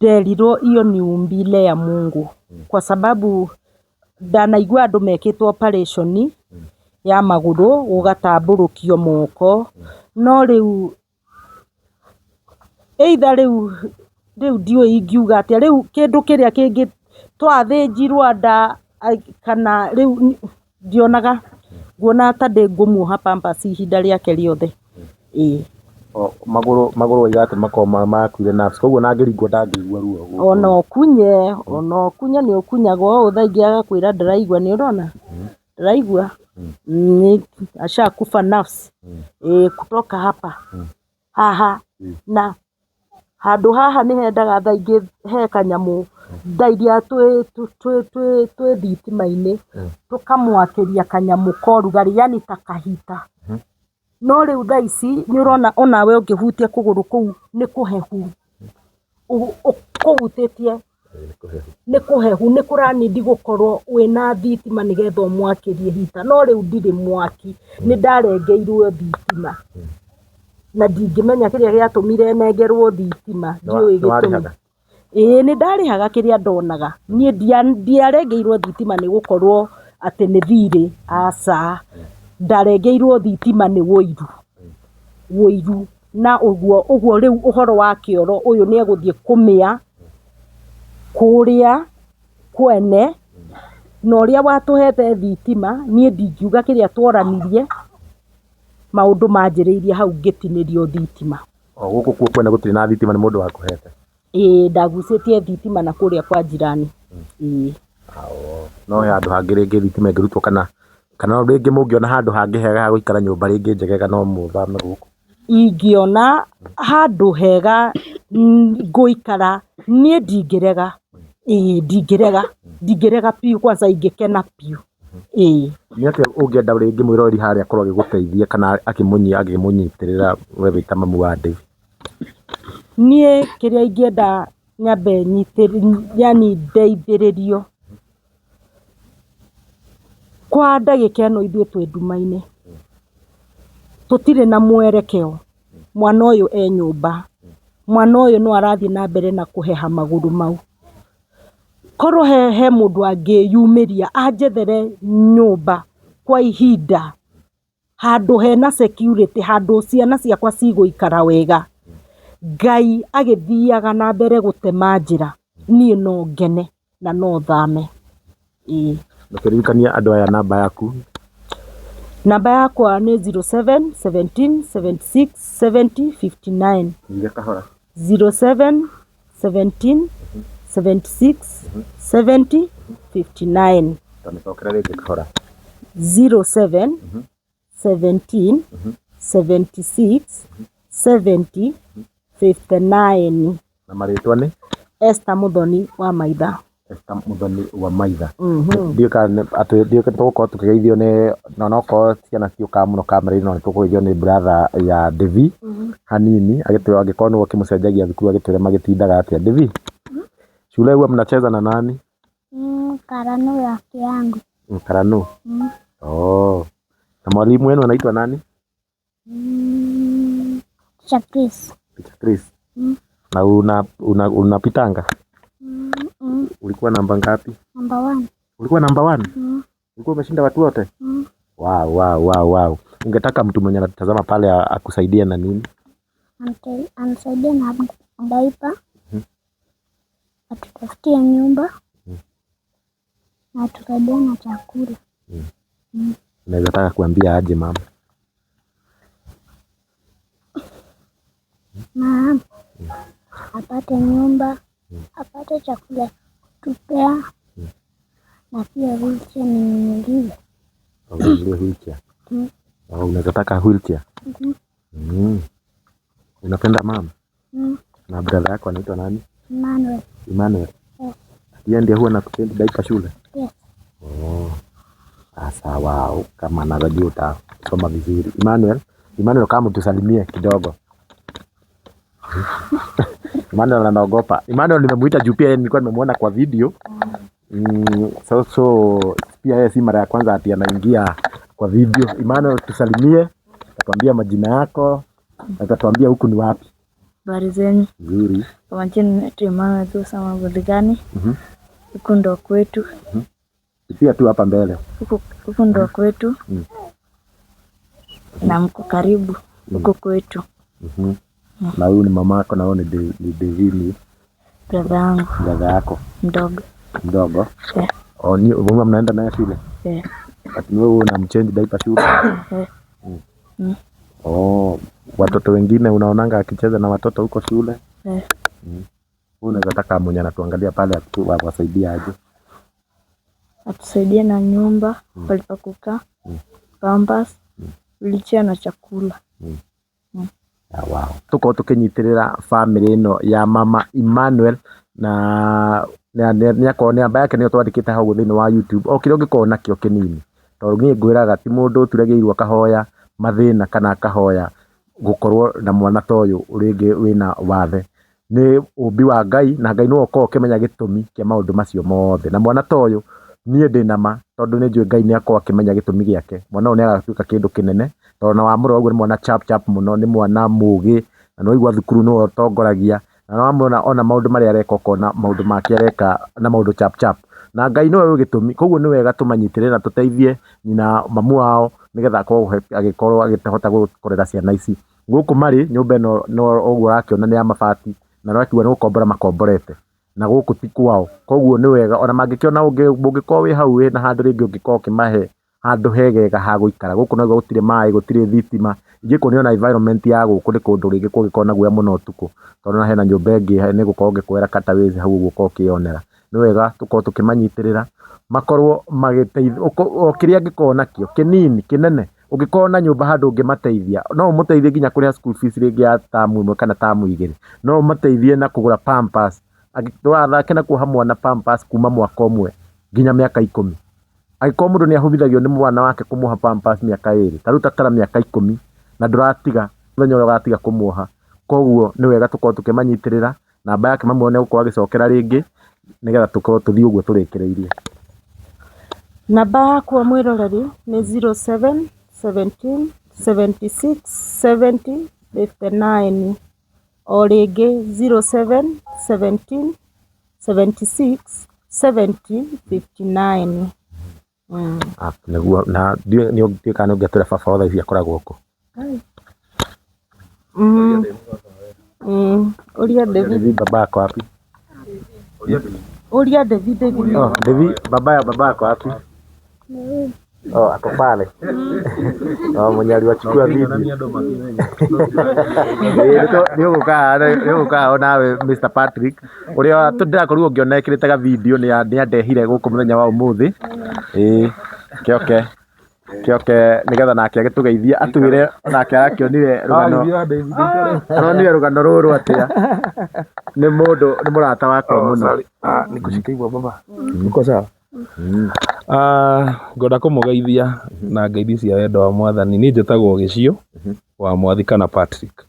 nderirwo hiyo ni umbile ya Mungu kwa sababu ndanaigua andũ mekĩtwo operation ya magũrũ gũgatambũrũkio moko, no rĩu either rĩu rĩu ndiũĩ ingiuga atĩa, rĩu kĩndũ kĩrĩa kĩngĩ twathĩnjirwo nda kana rĩu ndionaga, nguona ta ndĩ ngũmuoha pampers ihinda rĩake rĩothe, ĩĩ. Magũrũ waiga atĩ makoragwo makuire nerves koguo ona angĩringwo ndangĩigua ruo. Ona ũkunye, ona ũkunye nĩ ũkunyaga ũũ thaa ingĩ agakwĩra ndaraigua, nĩ ũrona? Ndaraigua, ashakufa nerves, ĩĩ kutoka hapa haha na handũ haha nĩ hendaga thaa ingĩ he kanyamũ thaa iria twĩ thitima-inĩ tũkamwakĩria kanyamũ ka ũrugarĩ yani ta kahita. No rĩu thaa ici nĩ ũrona onawe ũngĩhutia kũgũrũ kũu nĩ kũhehu, kũhutĩtie nĩ kũhehu, nĩ kũranindi gũkorwo wĩna thitima nĩgetha ũmwakĩrie hita, no rĩu ndirĩ mwaki, nĩ ndarengeirwo thitima na ndingĩmenya kĩrĩa gĩatũmire nengerwo thitima, ndiũĩ gĩtũmi. Ĩĩ nĩ ndarĩhaga kĩrĩa ndonaga, niĩ ndiarengeirwo thitima nĩ gũkorwo atĩ nĩ thirĩ, aca, ndarengeirwo thitima nĩ ũiru, ũiru na ũguo ũguo rĩu ũhoro wa kĩoro ũyũ nĩ egũthiĩ kũmĩa kũrĩa kwene, na ũrĩa watũhete thitima, niĩ ndingiuga kĩrĩa tworanirie, maũndũ manjĩrĩirie hau ngĩtinĩrio thitima. O gũkũ kuo kwene gũtirĩ na thitima nĩ mũndũ wakũhete? Ĩĩ ndagucĩtie thitima na kũrĩa kwa jirani. Ĩĩ. No he handũ hangĩ rĩngĩ thitima ĩngĩrutwo kana kana rĩngĩ mũngĩona handũ hangĩ hega ha gũikara nyũmba rĩngĩ njegega no mũthame gũkũ? Ingĩona handũ hega ngũikara niĩ ndingĩrega. Ĩĩ ndingĩrega, ndingĩrega biũ kwanza ingĩkena biũ. Ĩĩ. Nĩ atĩa ũngĩenda rĩngĩ mwĩroreri harĩa akorwo agĩgũteithia kana akĩmũnyitĩrĩra we wĩ ta mamu wa David? Niĩ kĩrĩa ingĩenda nyambe yani ndeithĩrĩrio, kwa ndagĩka ĩno ithuĩ twĩ nduma-inĩ, tũtirĩ na mwerekeo, mwana ũyũ e nyũmba, mwana ũyũ no arathiĩ na mbere na kũheha magũrũ mau. Korwo he mũndũ angĩyumĩria anjethere nyũmba kwa ihinda handũ hena security, handũ ciana ciakwa cigũikara wega, Ngai agĩthiaga na mbere gũtema njĩra, niĩ no ngene na no thame. Ĩĩ. Ndũkĩririkanie andũ aya namba yaku. Namba yakwa nĩ 07 17 76 70 59. Nyihia kahora. 07 17 76 70 59. Tamĩcokera rĩngĩ kahora. 07 17 76 70 59. Na marĩtwa nĩ? Esther Muthoni wa Maitha. Esther Muthoni wa Maitha. Ndiũĩ kana atĩ ndiũĩ tũgũkorwo tũkĩgeithio nĩ na onokorwo ciana ciũkaga mũno kamera-inĩ no nĩtũkũgeithio nĩ brother ya Devi hanini agĩtwĩra angĩkorwo nĩwe ũkĩmũcenjagia thukuru agĩtwĩre magĩtindaga atĩa. Devi, shule huwa mnacheza na nani? Karanu rafiki yangu. Karanu? Oh. Na mwalimu wenu anaitwa nani? Teacher Chris. Teacher Chris. Na unapitanga? Ulikuwa namba ngapi? Namba 1. Ulikuwa namba 1? Ulikuwa umeshinda watu wote? Wow, wow, wow, wow. Ungetaka mtu mwenye anatazama pale akusaidie na nini? Anisaidie na diaper. Atutafutie nyumba. Na atusaidie na chakula. Unaweza taka kuambia aje mama? Mama, apate nyumba, apate chakula kutupea, na pia wheelchair ninunuliwe. Ununuliwe wheelchair? Oh, unaweza taka wheelchair? Unapenda mama? Na brother yako anaitwa nani? Emmanuel. Emmanuel? Yes. Yeye ndiye huwa anakupendi diaper shule? Yes. Oh. Sawa, kama anajua utasoma vizuri. Emmanuel, Emmanuel kama tusalimie kidogo. Emmanuel anaogopa. Emmanuel nimemuita juu pia yeye nilikuwa nimemuona kwa video. So pia yeye si mara ya kwanza ati anaingia kwa video. Emmanuel tusalimie, atuambie majina yako, atatuambia huku ni wapi. Habari zenu. Nzuri. Kwa majina naitwa Emmanuel Thusa Mabuligani. Huku ndo kwetu. Pia tu hapa mbele. Huku ndo kwetu. Na mko karibu huku kwetu. Na huyu ni mamako na huyu ni Devini. Brother yangu. Brother yako. Mdogo. Mdogo? Yeah. Oh, ni wewe mnaenda naye shule? Yeah. Ati wewe unamchange diaper shule? Yeah. Oh, watoto wengine unaonanga akicheza na watoto huko shule? Yeah. Wewe unaweza taka mwenye anatuangalia pale awasaidie aje? Atusaidie na nyumba, pale pa kukaa, pampers, wheelchair na chakula. Ah, wow. Tukorwo tukinyitirira family ino ya mama Emmanuel na nĩ akorwo namba yake nĩyo twandĩkĩte hau thĩinĩ wa YouTube o kĩrĩa ũngĩkorwo nakĩo kĩnini tondũ niĩ ngwĩraga ti mũndũ ũturagĩirwo akahoya mathĩna kana akahoya gũkorwo na mwana ta ũyũ rĩngĩ wĩna wathe. Nĩ ũmbi wa Ngai na Ngai nĩwe ũkoragwo ũkĩmenya gĩtũmi kĩa maũndũ macio mothe. Na mwana ta ũyũ niĩ ndĩna ma tondũ nĩ njũĩ Ngai nĩ akoragwo akĩmenya gĩtũmi gĩake. Mwana ũyũ nĩ agatuĩka kĩndũ kĩnene tondũ ona wamũrora ũguo nĩ mwana chap chap mũno, nĩ mwana mũgĩ na nĩ waigua thukuru nĩwe ũtongoragia na wamwona ona maũndũ marĩa areka ũkona maũndũ make areka na maũndũ chap chap. Na Ngai nĩwe ũĩ gĩtũmi, koguo nĩ wega tũmanyitĩrĩre na tũteithie nyina mamu wao nĩgetha akorwo agĩkorwo akĩhota kũrera ciana ici. Gũkũ marĩ nyũmba ĩno no ũguo ũrakĩona nĩ ya mabati na ũrakiuga nĩ gũkombora makomborete na gũkũ ti kwao. Koguo nĩ wega ona mangĩkĩona ũngĩkorwo wĩ hau wĩna handũ rĩngĩ ũngĩkorwo ũkĩmahe handũ hegega ha gũikara. Gũkũ naguo gũtirĩ maĩ, gũtirĩ thitima, ingĩkuonia ona environment ya gũkũ nĩ kũndũ rĩngĩ kũngĩkorwo na guoya mũno ũtukũ tondũ ona hena nyũmba ĩngĩ nĩ gũkorwo ngĩkwĩra cutaways hau ũguo ũkorwo ũkĩyonera. Nĩ wega tũkorwo tũkĩmanyitĩrĩra makorwo magĩteithio o kĩrĩa angĩkorwo nakĩo kĩnini kĩnene, ũngĩkorwo na nyũmba handũ ũngĩmateithia no ũmũteithie nginya kũrĩha school fees rĩngĩ ya tamu ĩmwe kana tamu igĩrĩ, no ũmateithie na kũgũra pampers, ndũgathake na kuoha mwana pampers kuma mwaka ũmwe nginya mĩaka ikũmi. Angĩkorwo mũndũ nĩ ahomithagio nĩ mwana wake kũmuoha pampers mĩaka ĩrĩ, ta rĩu ta tara mĩaka ikũmi na ndũratiga mũthenya ũrĩa ũgatiga kũmuoha. Koguo nĩ wega tũkorwo tũkĩmanyitĩrĩra, namba yake mamu wao nĩ egũkorwo agĩcokera rĩngĩ nĩgetha tũkorwo tũthiĩ ũguo tũrĩkĩrĩirie. Namba yakwa mwĩroreri nĩ 07 17 76 70 59. O rĩngĩ 07 17 76 70 59. Ah, nĩguo na ndiũĩ nĩ kana nĩ ũngĩatwĩra baba wa thaa ici akoragwo kũ. Ũria David. David baba ako wapi? Ũria David David. Oh, David baba ya baba ako wapi? Oh, ako pale. Oh, mwenye aliwachukua video. Nĩ ũgũka haha nawe Mr Patrick ũrĩa ndĩrakorirwo ngĩona ekĩrĩte ga video nĩ andehire gũkũ mũthenya wa ũmũthĩ. Ĩĩ kĩoke kĩoke nĩgetha nake agĩtũgeithie atwĩre onake arakĩonire rũgano aronire rũgano rũrũ atĩa. Nĩ mũndũ nĩ mũrata wakwa mũno. Nikushike baba. Uko sawa? Ngwenda kũmũgeithia na ngeithi cia wendo wa mwathani. Niĩ njĩtagwo Gĩciũ wa Mwathi kana Patrick.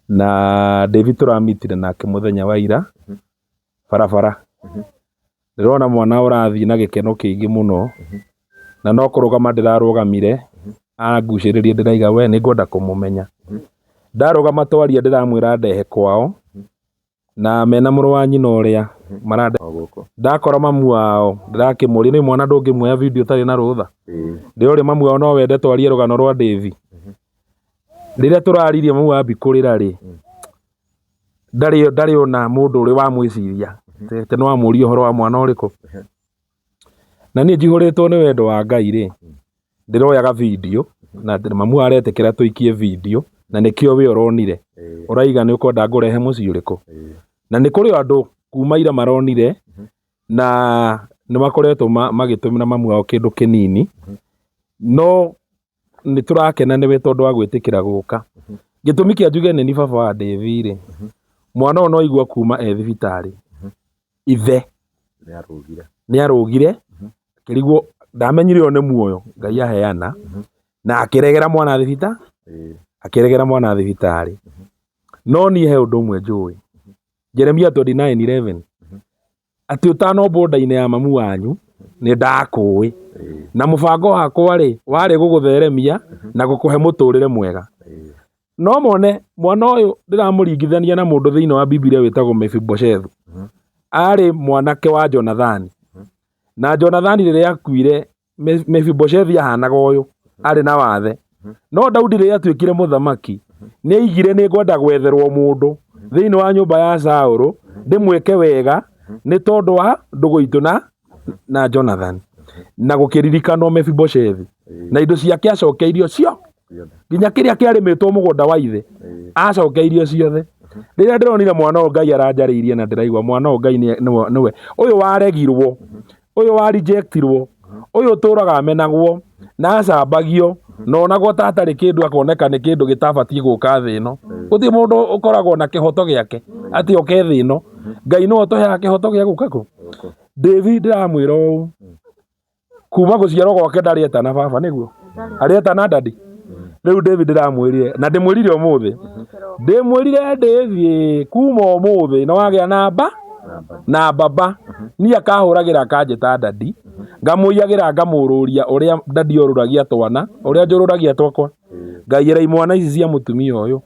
Na David tũramitire nake mũthenya wa ira barabara. Ndĩrona mwana ũrathiĩ na gĩkeno kĩingĩ mũno na no kũrũgama ndĩrarũgamire angucĩrĩria ndĩraiga we nĩ ngwenda kũmũmenya. Ndarũgama twaria ndĩramwĩra ndehe kwao na mena mũrũ wa nyina ũrĩa marande ndakora mamu wao ndĩrakĩmũria nĩ mwana ndũngĩmuoya video ũtarĩ na rũtha. Ndĩroria mamu wao no wende twarie rũgano rwa Davy. Rĩrĩa tũraririe mamu ambi kũrĩra rĩ ndarĩ ona mũndũ ũrĩ wamwĩciria atĩ nĩ wamũria ũhoro wa mwana ũrĩkũ. Na niĩ njihũrĩtwo nĩ wendo wa Ngai rĩ ndĩroyaga video na mamu aretĩkĩra tũikie video na nĩkĩo we ũronire ũraiga nĩ ũkwenda ngũrehe mũciĩ ũrĩkũ. Na nĩ kũrĩ andũ kuma ira maronire na nĩ makoretwo magĩtũmĩra mamu wao kĩndũ kĩnini no nĩ tũrakena nĩwe tondũ wa gwĩtĩkĩra gũka. Gĩtũmi kĩa njuge nĩ ni baba wa Davy rĩ mwana ũyũ no aigua kuma e thibitarĩ ithe nĩ arũgire akĩrigwo ndamenyire ũyũ nĩ muoyo Ngai aheana na akĩregera mwana thibitarĩ akĩregera mwana thibitarĩ. No niĩ he ũndũ ũmwe njũĩ Jeremia 29:11 atĩ ũtanombwo nda-inĩ ya mamu wanyu nĩ ndakũĩ na mũbango wakwa rĩ warĩ gũgũtheremia na gũkũhe mũtũrĩre mwega. No mone mwana ũyũ ndĩramũringithania na mũndũ thĩinĩ wa Bibilia wĩtagwo Mefiboshethu. Arĩ mwanake wa Jonathani na Jonathani rĩrĩa akuire Mefiboshethu ahanaga ũyũ arĩ na wathe. No Daudi rĩrĩa atuĩkire mũthamaki nĩ aigire nĩ ngwenda gwetherwo mũndũ thĩinĩ wa nyũmba ya Saũlũ ndĩmwĩke wega nĩ tondũ wa ndũgũ itũ na Jonathan. Na gũkĩririkanwo Mefiboshethu na indo ciake acokeirio cio nginya kĩrĩa kĩarĩmĩtwo mũgũnda wa ithe acokeirio ciothe. Rĩrĩa ndĩronire mwana ũyũ Ngai aranjarĩirie na ndĩraigua mwana ũyũ Ngai nĩwe ũyũ waregirwo ũyũ wa rejectirwo ũyũ ũtũraga amenagwo na acambagio na onagwo ta atarĩ kĩndũ akoneka nĩ kĩndũ gĩtabatiĩ gũka thĩ ĩno. Gũtirĩ mũndũ ũkoragwo na kĩhoto gĩake atĩ oke thĩ ĩno. Ngai nĩwe ũtũheaga kĩhoto gĩa gũka kũ. David ndĩramwĩra ũũ kuma gũciarwo gwake ndarĩ etana baba nĩguo arĩ etana dadi. Rĩu David ndĩramwĩrire na ndĩmwĩrire ũmũthĩ, ndĩmwĩrire ndĩthiĩ kuma ũmũthĩ nĩ wagĩa namba na baba. Niĩ akahũragĩra akanjĩta dadi, ngamũiyagĩra ngamũrũria ũrĩa dadi orũragia twana, ũrĩa njũrũragia twakwa, ngaiyĩra imwana ici cia mũtumia ũyũ,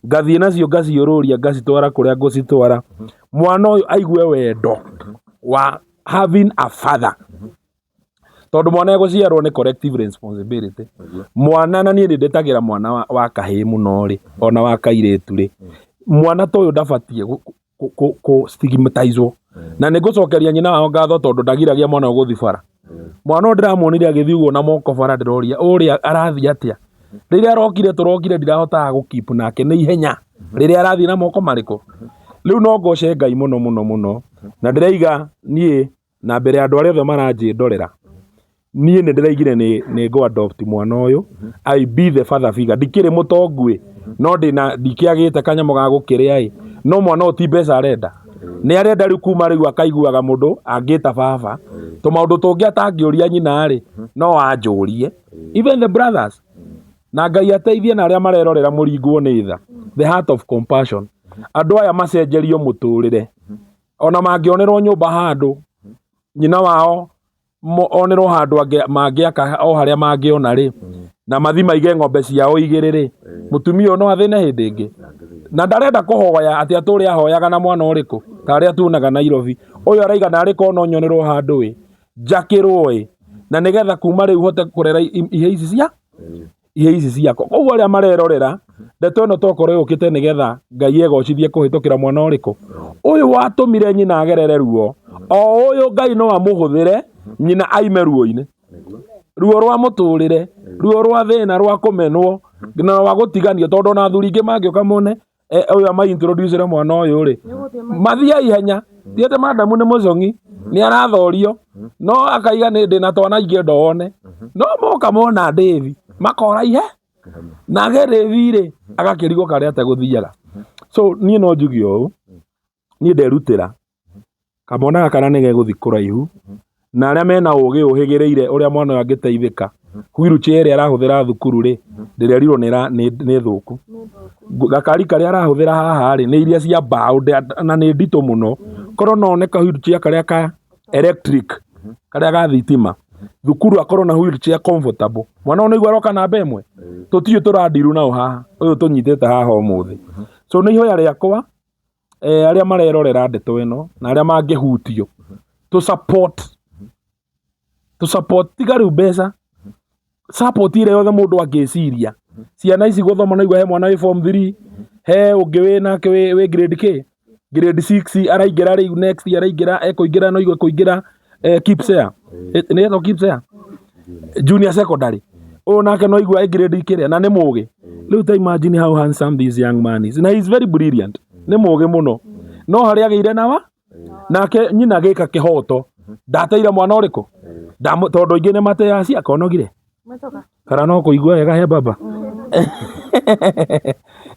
ngathiĩ nacio ngaciũrũria ngacitwara kũrĩa ngũcitwara, mwana ũyũ aigue wendo wa having a father, tondũ mwana egũciarwo nĩ collective responsibility. Mwana na niĩ nĩ ndĩtagĩra mwana wa kahĩĩ mũno rĩ, ona wa kairĩtu rĩ, mwana ta ũyũ ndabatiĩ kũ stigmatizwo. Na nĩ ngũcokeria nyina wao ngatho tondũ ndagiragia mwana ũyũ gũthiĩ bara. Mwana ũyũ ndĩramuonire agĩthiĩ ũguo na moko bara, ndĩroria ũrĩa arathiĩ atĩa. Rĩrĩa arokire tũrokire ndirahotaga gũ keep nake nĩ ihenya rĩrĩa arathiĩ na moko marĩkũ. Rĩu no ngoce Ngai mũno mũno mũno, na ndĩraiga niĩ na mbere ya andũ arĩa othe maranjĩndorera, niĩ nĩ ndĩraigire nĩ ngũ adopt mwana ũyũ, I be the father figure. Ndikĩrĩ mũtongu ĩ, no ndĩna ndikĩagĩte kanyamũ ga gũkĩrĩa ĩ, no mwana ũyũ ti mbeca arenda, nĩ arenda rĩu kuma rĩu akaiguaga mũndũ angĩta baba, tũmaũndũ tũngĩ atangĩũria nyina rĩ, no anjũrie, even the brothers. Na Ngai ateithie na arĩa marerorera mũringwo nĩ tha, the heart of compassion, andũ aya macenjerio mũtũrĩre, ona mangĩonerwo nyũmba handũ, nyina wao onerwo handũ mangĩaka o harĩa mangĩona rĩ, na mathi maige ng'ombe ciao igĩrĩ rĩ, mũtumia ũyũ no athĩne hĩndĩ ĩngĩ. Na ndarenda kũhoya atĩ atũre ahoyaga na mwana ũrĩkũ ta arĩa tuonaga Nairobi. Ũyũ araiga narĩ korwo no nyonerwo handũ ĩ, njakĩrwo ĩ, na nĩgetha kuma rĩu hote kũrera ihe ici cia ihe ici ciakwa. Koguo arĩa marerorera ndeto ĩno tokorwo yũkĩte nĩgetha Ngai egocithie kũhĩtũkĩra mwana ũrĩkũ ũyũ watũmire nyina agerere ruo, o ũyũ Ngai no amũhũthĩre nyina aime ruo-inĩ, ruo rwa mũtũrĩre, ruo rwa thĩna, rwa kũmenwo na rwa gũtiganio, tondũ ona athuri ingĩ mangĩũka mone ũyũ ama introduce mwana ũyũ rĩ, mathiĩ ihenya. Ti atĩ madamu nĩ mũcong'i, nĩ arathorio, no akaiga nĩ ndĩna twana ingĩenda one, no moka mona Davi makora ihe nake Davi rĩ agakĩrigwo karĩa ategũthiaga. So niĩ no njuge ũũ, niĩ nderutĩra kamwana gaka na nĩgegũthiĩ kũraihu, na arĩa mena ũgĩ ũhĩgĩrĩire ũrĩa mwana ũyũ angĩteithĩka, wheelchair ĩrĩa arahũthĩra thukuru rĩ, ndĩrerirwo nĩ thũku. Gakari karĩa arahũthĩra haha rĩ, nĩ iria cia mbaũ na nĩ nditũ mũno. Korwo no one ka wheelchair karĩa ka electric, karĩa ga thitima, thukuru akorwo na wheelchair comfortable. Mwana ũyũ nĩaigua aroka namba ĩmwe, tũtiũĩ tũrandiru nao haha, ũyũ tũnyitĩte haha ũmũthĩ. So nĩ ihoya rĩakwa arĩa marerorera ndeto ĩno na arĩa mangĩhutio, tũ support, tũ support, tiga rĩu mbeca, support ĩrĩa yothe mũndũ angĩciria. Ciana ici gũthoma no igua he mwana wĩ form 3, he ũngĩ wĩ nake wĩ grade K, grade 6 araingĩra rĩu next year araingĩra, ekũingĩra no igue kũingĩra KPSEA, nĩ etwo KPSEA junior secondary, ũyũ nake no igua grade kĩrĩa na nĩ mũgĩ. Rĩu ta imagine how handsome this young man is, na he is very brilliant, nĩ mũgĩ mũno, no harĩa agĩire na wa nake nyina gĩka kĩhoto, ndateire mwana ũrĩkũ, tondũ aingĩ nĩ mateaga ciakonogire kana no kũigua wega he baba.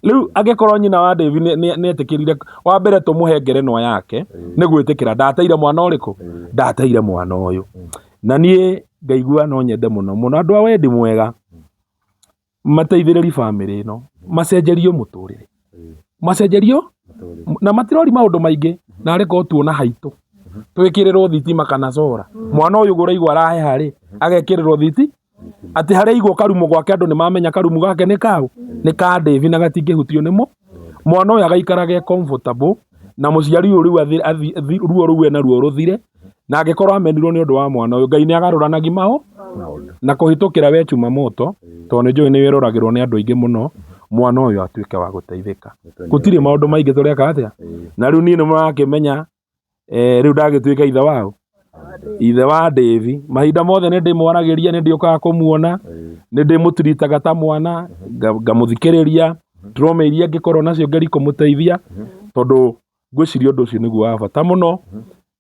Rĩu angĩkorwo nyina wa David nĩ etĩkĩrire, wa mbere tũmũhe ngerenwa yake nĩ gwĩtĩkĩra ndateire mwana ũrĩkũ, ndateire mwana ũyũ. Na niĩ ngaigua no nyende mũno mũno andũ a wendi mwega mateithĩrĩrie bamĩrĩ ĩno, macenjerio mũtũrĩre, macenjerio na matirori maũndũ maingĩ, narĩ korwo tuona haitũ twĩkĩrĩrwo thitima kana cora, mwana ũyũ ũguo ũraigua araheha rĩ, agekĩrĩrwo thiti atĩ harĩa aigwo karumu gwake andũ nĩ mamenya karumu gake nĩ kaũ, nĩ ka David na gatingĩhutio nĩ mwana ũyũ agaikaraga e comfortable, na mũciari ũyũ rĩu ruo rũu ena ruo rũthire, na angĩkorwo amenirwo nĩ ũndũ wa mwana ũyũ, Ngai nĩ agarũranagia maũ na kũhĩtũkĩra we Chumamoto, tondũ nĩ njũĩ nĩ wĩroragĩrwo nĩ andũ aingĩ mũno, mwana ũyũ atuĩke wa gũteithĩka. Gũtirĩ maũndũ maingĩ tũreka atĩa, na rĩu niĩ nĩ mũrakĩmenya rĩu ndagĩtuĩka ithe wao, ithe wa Davi. Mahinda mothe nĩ ndĩmwaragĩria, nĩ ndĩũkaga kũmuona, nĩ ndĩmũtiritaga ta mwana, ngamũthikĩrĩria trauma iria angĩkorwo nacio ngerie kũmũteithia, tondũ ngwĩciria ũndũ ũcio nĩguo wa bata mũno,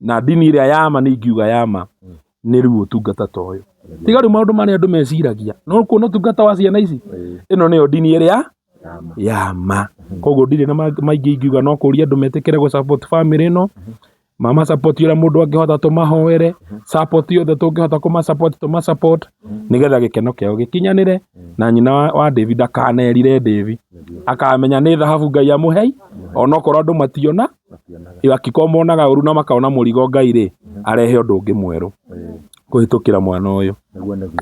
na ndini ĩrĩa ya ma nĩ ingiuga ya ma nĩ rĩu ũtungata ta ũyũ. Tiga rĩu maũndũ marĩa andũ meciragia, no kuona ũtungata wa ciana ici, ĩno nĩyo ndini ĩrĩa ya ma. Koguo ndirĩ na maingĩ ingiuga no kũria andũ metĩkĩre gũ support family ĩno. Mama support ũrĩa mũndũ angĩhota tũmahoere, support yothe tũngĩhota kũma support tũma support nĩgetha gĩkeno kĩao gĩkinyanĩre na nyina wa David ndakanerire David akamenya nĩ thahabu Ngai amũhei onokorwo andũ mationa angĩkorwo monaga ũru na makona mũrigo Ngai rĩ arehe ũndũ ũngĩ mwerũ kũhĩtũkĩra mwana ũyũ.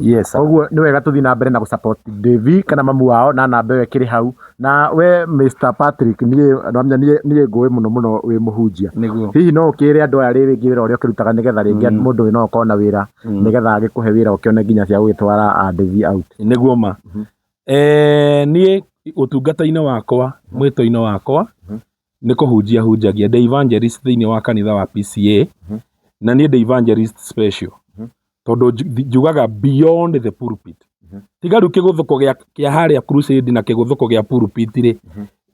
Yes, koguo nĩ wega tũthiĩ na mbere na gũ-support Davy kana mamu wao na namba ĩyo ĩkĩrĩ hau. Na we Mr Patrick niĩ nwamenya niĩ ngũĩ mũno mũno wĩ mũhunjia. Nĩguo. Hihi no ũkĩre andũ aya rĩngĩ wĩra ũrĩa ũkĩrutaga nĩgetha rĩngĩ mũndũ ũyũ no akorwo na wĩra nĩgetha agĩkũhe wĩra ũkĩone nginya cia gũgĩtwara Davy out. Nĩguo ma. Niĩ ũtungata-inĩ wakwa mwĩto-inĩ wakwa nĩ kũhunjia hunjagia, ndĩ evangelist thĩinĩ wa kanitha wa PCA na niĩ ndĩ evangelist special tondũ njugaga beyond the pulpit. Tiga rĩu kĩgũthũko kĩa harĩa crusade na kĩgũthũko gĩa pulpit rĩ,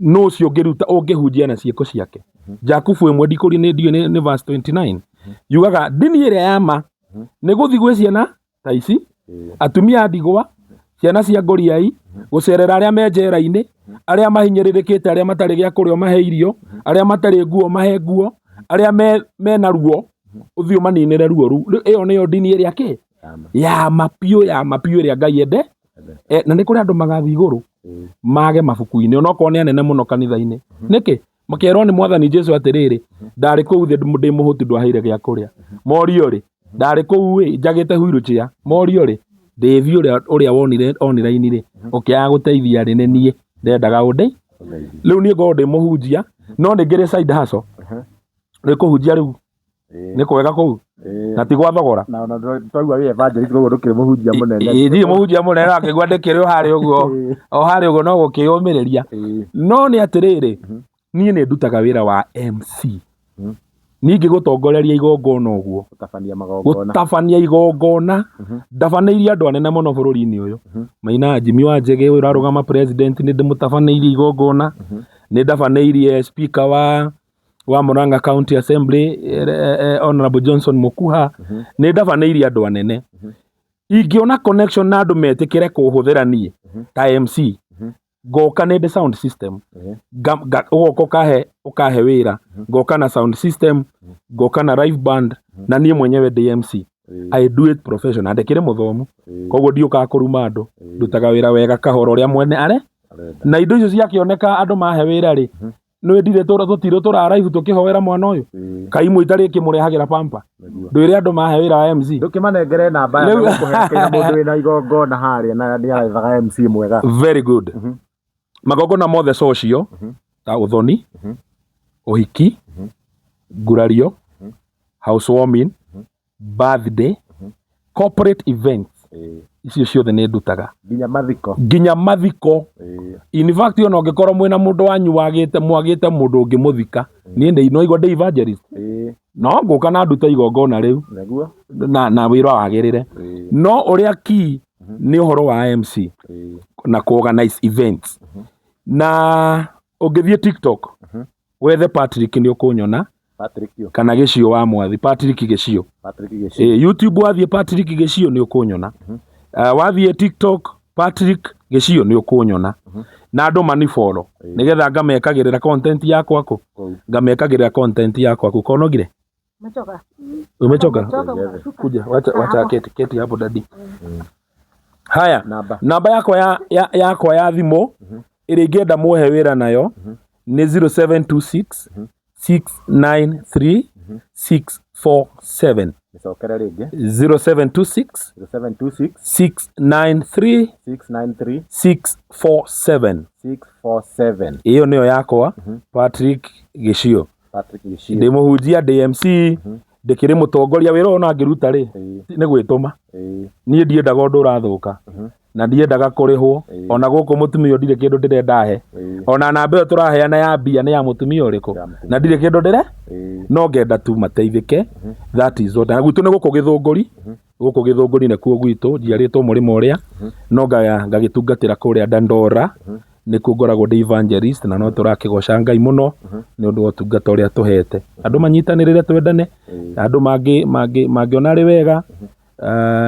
nũ ũcio ũngĩruta ũngĩhunjia na ciĩko ciake. Jakubu ĩmwe ndikũria nĩ ndiũĩ nĩ verse 29 yugaga ndini ĩrĩa ya ma nĩ gũthiĩ gwĩ ciana ta ici, atumia a ndigwa, ciana cia ngoriai, gũcerera arĩa me njera-inĩ, arĩa mahinyĩrĩrĩkĩte, arĩa matarĩ gĩa kũrĩa ũmahe irio, arĩa matarĩ nguo ũmahe nguo, arĩa mena ruo ũthiĩ ũmaninĩre ruo rũu. Rĩu ĩyo nĩyo ndini ĩrĩa kĩ ya ma biũ, ya ma biũ ĩrĩa Ngai ende. Na nĩ kũrĩ andũ magathiĩ igũrũ mage mabuku-inĩ onokorwo nĩ anene mũno kanitha-inĩ. Nĩkĩ? Makerwo nĩ Mwathani Jesu atĩrĩrĩ, ndarĩ kũu thĩ ndĩ mũhũtu ndwaheire gĩa kũrĩa. Morio rĩ, ndarĩ kũu ĩ njagĩte wheelchair. Morio rĩ, Davy ũrĩa wonire online rĩ, ũkĩaga gũteithia rĩ, nĩ niĩ ndendaga ũndĩ. Rĩu niĩ ngorwo ndĩ mũhunjia, no nĩ ngĩrĩ side hustle. Nĩ kũhunjia rĩu nĩ kwega kũu na ti gwa thogora. Na ona twaigua wĩ evangelist koguo ndũkĩrĩ mũhunjia mũnene. Ĩ ndirĩ mũhunjia mũnene no akĩigua ndĩkĩrĩ o harĩa ũguo, o harĩa ũguo no gũkĩyũmĩrĩria. No nĩ atĩrĩrĩ, niĩ nĩ ndutaga wĩra wa MC. Niĩ ngĩgũtongoreria igongona ũguo, Gũtabania magongona. Gũtabania igongona, ndabanĩirie andũ anene mũno bũrũri-inĩ ũyũ. Maina Jimmy wa Njege ũyũ ũrarũgama president nĩ ndĩmũtabanĩirie igongona, nĩ ndabanĩirie speaker wa Murang'a County Assembly Honorable Johnson Mukuha, nĩ ndabanĩirie andũ anene. Ingĩona connection na andũ metĩkĩre kũhũthĩra niĩ ta MC, ngoka nĩ ndĩ sound system, ũgoka ũkahe wĩra, ngoka na sound system, ngoka na live band, na niĩ mwenyewe ndĩ MC. I do it professional, ndĩkĩrĩ mũthomu, koguo ndiũkaga kũruma andũ, ndutaga wĩra wega kahora ũrĩa mwene are, na indo icio ciakĩoneka andũ mahe wĩra rĩ, nĩ ndirĩ tũtirĩ tũraraibu tũkĩhoera mwana ũyũ, kaimwe itarĩ ĩkĩmũrehagĩra pamper, ndwĩre andũ mahe wĩra wa MC. Ndũkĩmanengere namba ya gũkũhe kĩrĩa mũndũ wĩna igongona harĩa na nĩ arethaga MC mwega. Very good. Magongona mothe social ta ũthoni, ũhiki, ngurario, housewarming, birthday, corporate events, icio ciothe nĩ ndutaga. Nginya mathiko. Nginya mathiko. In fact ona ũngĩkorwo mwĩna mũndũ wanyu wagĩte mwagĩte mũndũ ũngĩmũthika, niĩ ndĩ no igua ndĩ evangelist. No ngũka na ndute igongona rĩu Nĩguo. na wĩra wagĩrĩre. No ũrĩa key nĩ ũhoro wa MC na ku organize events. Na ũngĩthiĩ TikTok wethe Patrick nĩ ũkũnyona. Patrick yo. Kana Gĩciũ wa Mwathi, Patrick Gĩciũ. Patrick Gĩciũ. YouTube wathiĩ Patrick Gĩciũ nĩ ũkũnyona. Wathiĩ TikTok Patrick Gĩciũ nĩ ũkũnyona. Na andũ mani follow nĩgetha ngamekagĩrĩra content yakwa kũ? Ngamekagĩrĩra content yakwa kũ? Konogire? Umechoka? Umechoka? Umechoka? Kuja, wacha keti hapo dadi. Haya, Namba. namba yakwa yakwa ya thimũ ĩrĩa ingĩenda muohe wĩra nayo nĩ 0726 693 647. Nĩcokere rĩngĩ. 0726 0726 693 693 647. 647. Ĩyo nĩyo yakwa Patrick Gĩciũ. Patrick Gĩciũ. Ndĩ mũhunjia, ndĩ MC, ndĩkĩrĩ mũtongoria wĩra ũyũ ona ngĩruta rĩ, nĩ gwĩtũma. Niĩ ndiendaga ũndũ ũrathũka na ndiendaga kũrĩhwo, ona gũkũ mũtumia ũyũ ndirĩ kĩndũ ndĩrenda he, ona namba ĩyo tũraheana ya mbia nĩ ya mũtumia ũrĩkũ, na ndirĩ kĩndũ ndĩre, no ngenda tu mateithĩke. That is what. Na gwitũ nĩ gũkũ Gĩthũngũri, gũkũ Gĩthũngũri nĩkuo gwitũ, njiarĩtwo mũrĩmo ũrĩa, no ngagĩtungatĩra kũrĩa Dandora, nĩkuo ngoragwo ndĩ evangelist, na no tũrakĩgoca Ngai mũno nĩ ũndũ wa ũtungata ũrĩa tũhete. Andũ manyitanĩrĩre, twendane, andũ mangĩona arĩ wega.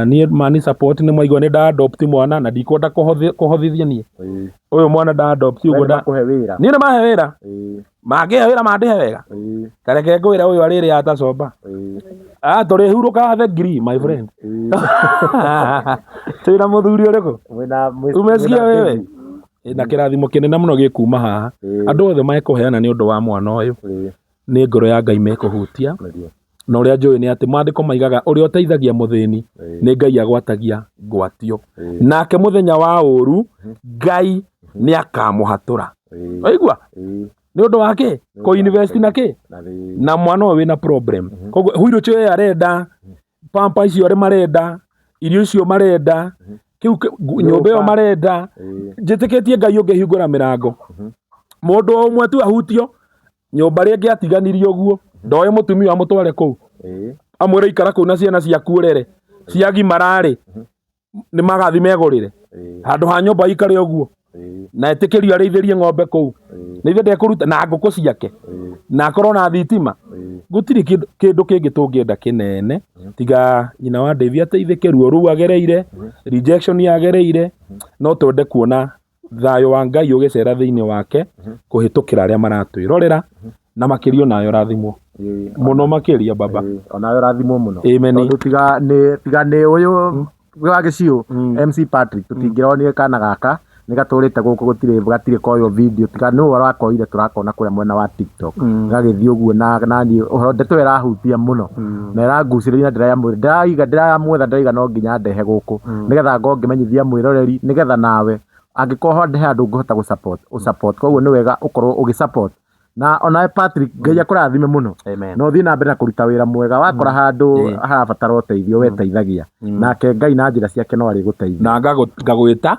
Niĩ mani support nĩ mwaigua nĩ nda adopt mwana na ndikwenda kũhothithia niĩ. Ũyũ mwana nda adopt ũguo Nĩ makũhe wĩra. Niĩ nĩ mahe wĩra. Mangĩhe wĩra mandĩhe wega. Ĩĩ. Tareke ngwĩre ũyũ arĩrĩa atacomba. Ĩĩ. Ah, tũrĩhurũkaga the green, my friend. Ĩĩ. Twĩna mũthuri ũrĩkũ? Mwĩna Umesikia mwĩna wewe? baby. Na kĩrathimo kĩnene mũno gĩkuma haha. Ĩĩ. Andũ othe mekũheana nĩ ũndũ wa mwana ũyũ. Ĩĩ. Nĩ ngoro ya Ngai mekũhutia. Nĩguo. Na ũrĩa njũĩ nĩ atĩ maandĩko maigaga ũrĩa ũteithagia mũthĩni Ĩĩ. nĩ Ngai agwatagia ngwatio. Ĩĩ. Nake mũthenya wa ũũru Ngai nĩ akamũhatũra. Ĩĩ. Waigua? Ĩĩ. Nĩ ũndũ wa kĩ? Kũ invest na kĩ? Na thĩ. Na mwana ũyũ wĩna problem. Koguo wheelchair ĩyo arenda, pamper icio arĩ marenda, irio icio marenda, kĩu nyũmba ĩyo Nyũmba. marenda. Ĩĩ. Njĩtĩkĩtie Ngai ũngĩhingũra mĩrango. Mũndũ o ũmwe tu ahutio, nyũmba rĩngĩ atiganirie ũguo, ndoĩ mũtumia amũtware kũu. Ĩĩ. Amwĩre ikara kũu na ciana ciaku ũrere. Ciagimara-rĩ, nĩ magathi megũrĩre. Ĩĩ. Handũ ha nyũmba ikare ũguo. Ĩĩ. Na etĩkĩrio arĩithĩrie ng'ombe kũu. Ĩĩ. Nĩ ithe ndekũruta na ngũkũ ciake. Ĩĩ. Na akorwo na thitima. Ĩĩ. Gũtirĩ kĩndũ kĩngĩ tũngĩenda kĩnene tiga nyina wa Davy ateithĩke ruo rũu agereire, rejection agereire, no twende kuona thayũ wa Ngai ũgĩcera thĩinĩ wake kũhĩtũkĩra arĩa maratwĩrorera na makĩria onawe ũrathimwo Ĩĩ. mũno makĩria baba. Ĩĩ. Onawe ũrathimwo mũno. Amen. Tondũ tiga nĩ ũyũ wa gĩciũ MC Patrick tũtingĩronire kana gaka nĩ gatũrĩte gũkũ gũtirĩ gatirĩ koywo video tiga nĩ ũhoro wakoire tũrakona kũrĩa mwena wa TikTok gagĩthiĩ ũguo na naniĩ ũhoro ndeto ĩyo ĩrahutia mũno na ĩrangucĩrĩria na ndĩrayamwĩra ndĩraiga ndĩrayamwetha ndĩraiga no nginya ndehe gũkũ nĩgetha ngorwo ngĩmenyithia mwĩroreri nĩgetha nawe angĩkorwo he handũ ũngĩhota gũ support ũ support koguo nĩ wega ũkorwo ũgĩ support na onawe Patrick Ngai akũrathime mũno Amen. na ũthiĩ na mbere na kũruta wĩra mwega wakora handũ Ĩĩ. harabatara ũteithio we teithagia nake Ngai na njĩra ciake no arĩgũteithia. Na ngagwĩta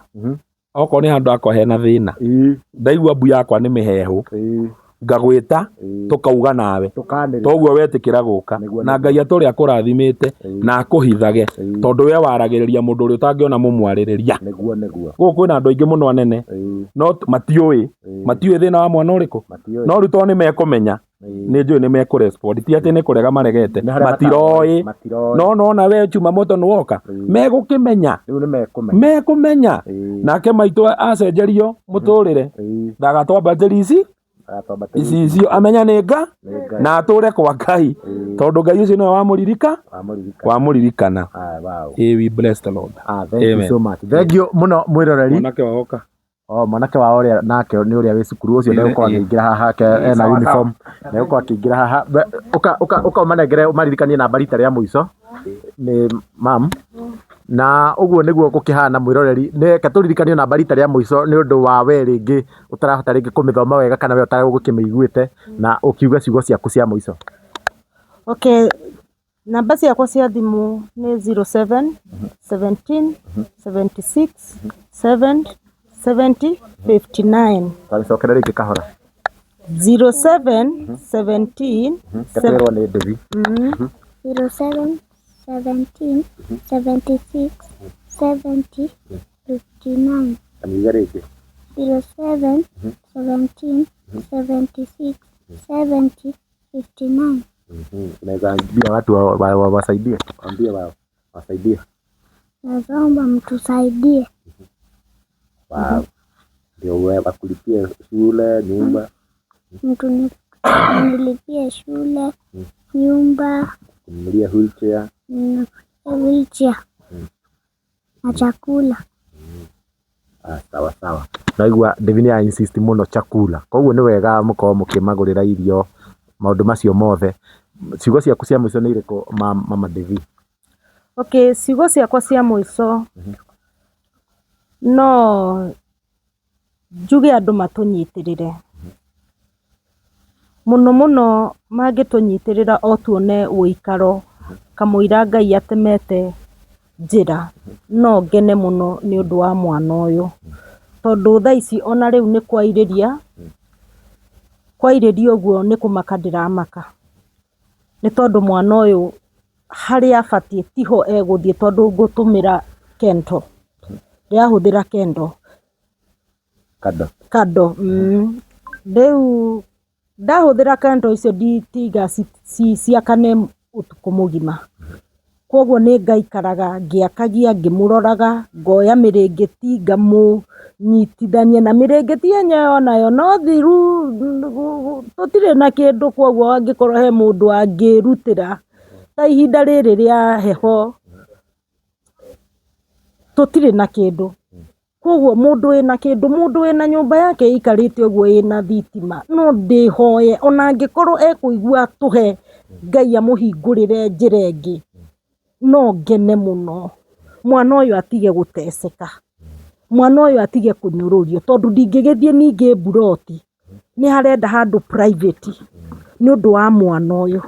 okorwo nĩ handũ hakwa hena thĩna Ĩĩ. ndaigua mbu yakwa nĩ mĩhehu Ĩĩ. ngagwĩta Ĩĩ. tũkauga nawe Tũkanĩrĩra. toguo wetĩkĩra gũka Nĩguo, na Ngai atũrĩa akũrathimĩte na akũhithage Ĩĩ. tondũ we waragĩrĩria mũndũ ũrĩa ũtangĩona mũmwarĩrĩria. Nĩguo nĩguo. Gũkũ kwĩna andũ aingĩ mũno anene Ĩĩ. no matiũĩ Ĩĩ. matiũĩ thĩna wa mwana ũrĩkũ Matiũĩ. no rĩu tondũ nĩ mekũmenya Ĩĩ. nĩ njũĩ nĩ mekũrespond ti atĩ nĩ kũrega maregete Nĩ harĩa matiroĩ matiroĩ. no nona we chuma moto nĩ woka Ĩĩ. megũkĩmenya Rĩu nĩ mekũmenya. mekũmenya Ĩĩ. nake maitũ acenjerio mũtũrĩre Ĩĩ. ndagatwambatĩria ici Agatwambatĩria icicio amenya nĩ nga Nĩ Ngai. na atũre kwa Ngai Ĩĩ. tondũ Ngai ũcio nĩwe wamũririka Wamũririkana. wamũririkana. Ah, wow. Ĩĩ, we bless the Lord. Ah, thank you Amen. so much. Thank you mũno mwĩroreri. Mwanake waoka. Oh, mwanake wao ũrĩa nake nĩ ũrĩa wĩ cukuru ũcio Ĩĩ, ndegũkorwo ĩĩ. akĩingĩra haha ke ena Sawa, uniform ndegũkorwo akĩingĩra haha. Ũka ũka ũka ũmanengere ũmaririkanie namba rita rĩa mũico nĩ mam na ũguo nĩguo gũkĩhana mwĩroreri nĩ reke tũririkanio namba rita rĩa mũico nĩ ũndũ wa we rĩngĩ ũtarahota rĩngĩ kũmĩthoma wega kana we ũtaragũkĩmĩiguĩte na ũkiuga ciugo ciaku cia mũico. Okay, namba ciakwa cia thimũ nĩ 07 17 76 7 70 59. Twagĩcokere rĩngĩ kahora. 07 17 Gatwĩrwo nĩ Ndĩvi. 07 17 76 70 59. Kamiuge rĩngĩ. 07 17 76 70 59. Unaweza ambia watu wasaidie, waambie wao wasaidie. Naomba mtusaidie. Wow. Ndio wewe wakulipie shule, nyumba, Mtu nilipie shule, nyumba, kununulia wheelchair. na wheelchair na chakula. Ah, sawa sawa. Naigua Devi nĩ insist mũno chakula. Koguo nĩ wega mũkorwo mũkĩmagũrĩra irio maũndũ macio mothe. Ciugo ciaku cia mũico nĩ irĩkũ mama Devi? Okay, ciugo ciakwa cia mũico no njuge andũ matũnyitĩrĩre mũno mũno mangĩtũnyitĩrĩra o tuone ũikaro kamũira Ngai atemete njĩra no ngene mũno nĩ ũndũ wa mwana ũyũ tondũ thaa ici ona rĩu nĩ kwairĩria kwairĩria ũguo nĩ kũmaka ndĩramaka nĩ tondũ mwana ũyũ harĩa abatiĩ tiho egũthiĩ tondũ ngũtũmĩra kendo ndĩrahũthĩra kendo Kado. kando rĩu ndahũthĩra kendo icio nditiga ciakane ũtukũ mũgima. Koguo nĩ ngaikaraga ngĩakagia ngĩmũroraga, ngoya mĩrĩngĩti ngamũnyitithania na mĩrĩngĩti yenyewe onayo no thiru, tũtirĩ na kĩndũ, koguo angĩkorwo he mũndũ angĩrutĩra ta ihinda rĩrĩ rĩa heho tũtirĩ na kĩndũ. Koguo mũndũ wĩna kĩndũ, mũndũ wĩna nyũmba yake ĩikarĩte ũguo ĩna thitima, no ndĩhoye ona angĩkorwo ekũigua atũhe, Ngai amũhingũrĩre njĩra ĩngĩ, no ngene mũno. Mwana ũyũ atige gũteceka, mwana ũyũ atige kũnyũrũrio, tondũ ndingĩgĩthiĩ ningĩ mburoti, nĩ harenda handũ private nĩ ũndũ wa mwana ũyũ.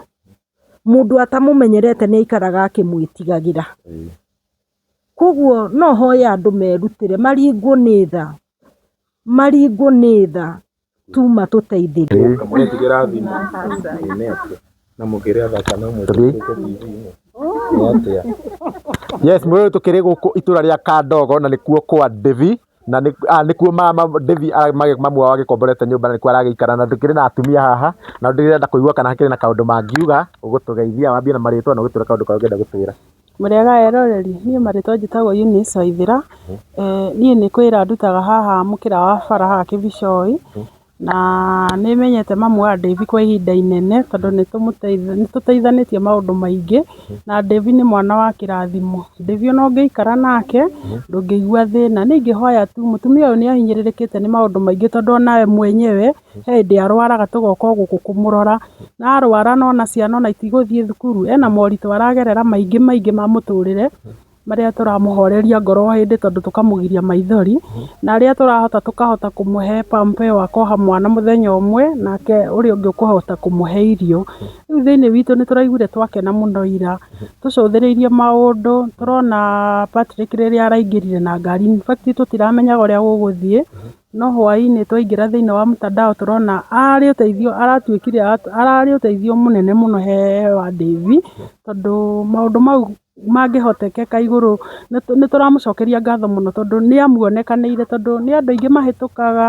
Mũndũ atamũmenyerete nĩ aikaraga akĩmwĩtigagĩra. Koguo no hoye andũ merutĩre maringwo nĩ tha, maringwo nĩ tha tu matũteithĩrĩrie. Mũretigĩra thimũ na mũkĩrĩ athaka no mwĩtĩkĩrĩke TV-inĩ nĩ atĩa? Yes, mwĩrĩ tũkĩrĩ gũkũ itũra rĩa Kandogo na nĩkuo kwa Devi na nĩ ah, nĩkuo mama Devi mamu wao agĩkomborete nyũmba na nĩkuo aragĩikara na tũkĩrĩ na atumia haha na ndĩrenda kũigua kana hakĩrĩ na kaũndũ mangiuga ũgũtũgeithia wambie na marĩtwa na ũgĩtwĩra kaũndũ karĩa ũngĩenda gũtwĩra. Mũrĩega eroreri, niĩ marĩtwa njĩtagwo Eunice Waithĩra, niĩ nĩ kwĩra ndutaga haha mũkĩra wa bara haha Kĩbicoi, na nĩ menyete mamu wa Dave kwa ihinda inene tondũ nĩ tũteithanĩtie maũndũ maingĩ, na Dave nĩ mwana wa kĩrathimo. Dave ona ũngĩikara nake ndũngĩigua thĩna. Niĩ ingĩhoya tu mũtumia ũyũ nĩ ahinyĩrĩrĩkĩte nĩ maũndũ maingĩ tondũ onawe mwenyewe he hĩndĩ arwaraga tũgoka o gũkũ kũmũrora, na arwara nona ciana ona itigũthiĩ thukuru, ena moritũ aragerera maingĩ maingĩ ma mũtũrĩre, marĩa tũramũhoreria ngoro o hĩndĩ tondũ tũkamũgiria maithori, na arĩa tũrahota tũkahota kũmũhe pamper ĩyo akoha mwana mũthenya ũmwe, nake ũrĩa ũngĩ ũkũhota kũmũhe irio. Rĩu thĩinĩ witũ nĩ tũraiguire twakena mũno ira, tũcũthĩrĩirie maũndũ, tũrona Patrick rĩrĩa araingĩrire na ngari, in fact tũtiramenyaga ũrĩa gũgũthiĩ, No hwaĩ-inĩ twaingĩra thĩinĩ wa mtandao tũrona arĩ ũteithio aratuĩkire ararĩ ũteithio mũnene mũno he wa Davy, tondũ maũndũ mau mangĩhotekeka igũrũ, nĩ tũramũcokeria ngatho mũno tondũ nĩ amuonekanĩire tondũ nĩ andũ aingĩ mahĩtũkaga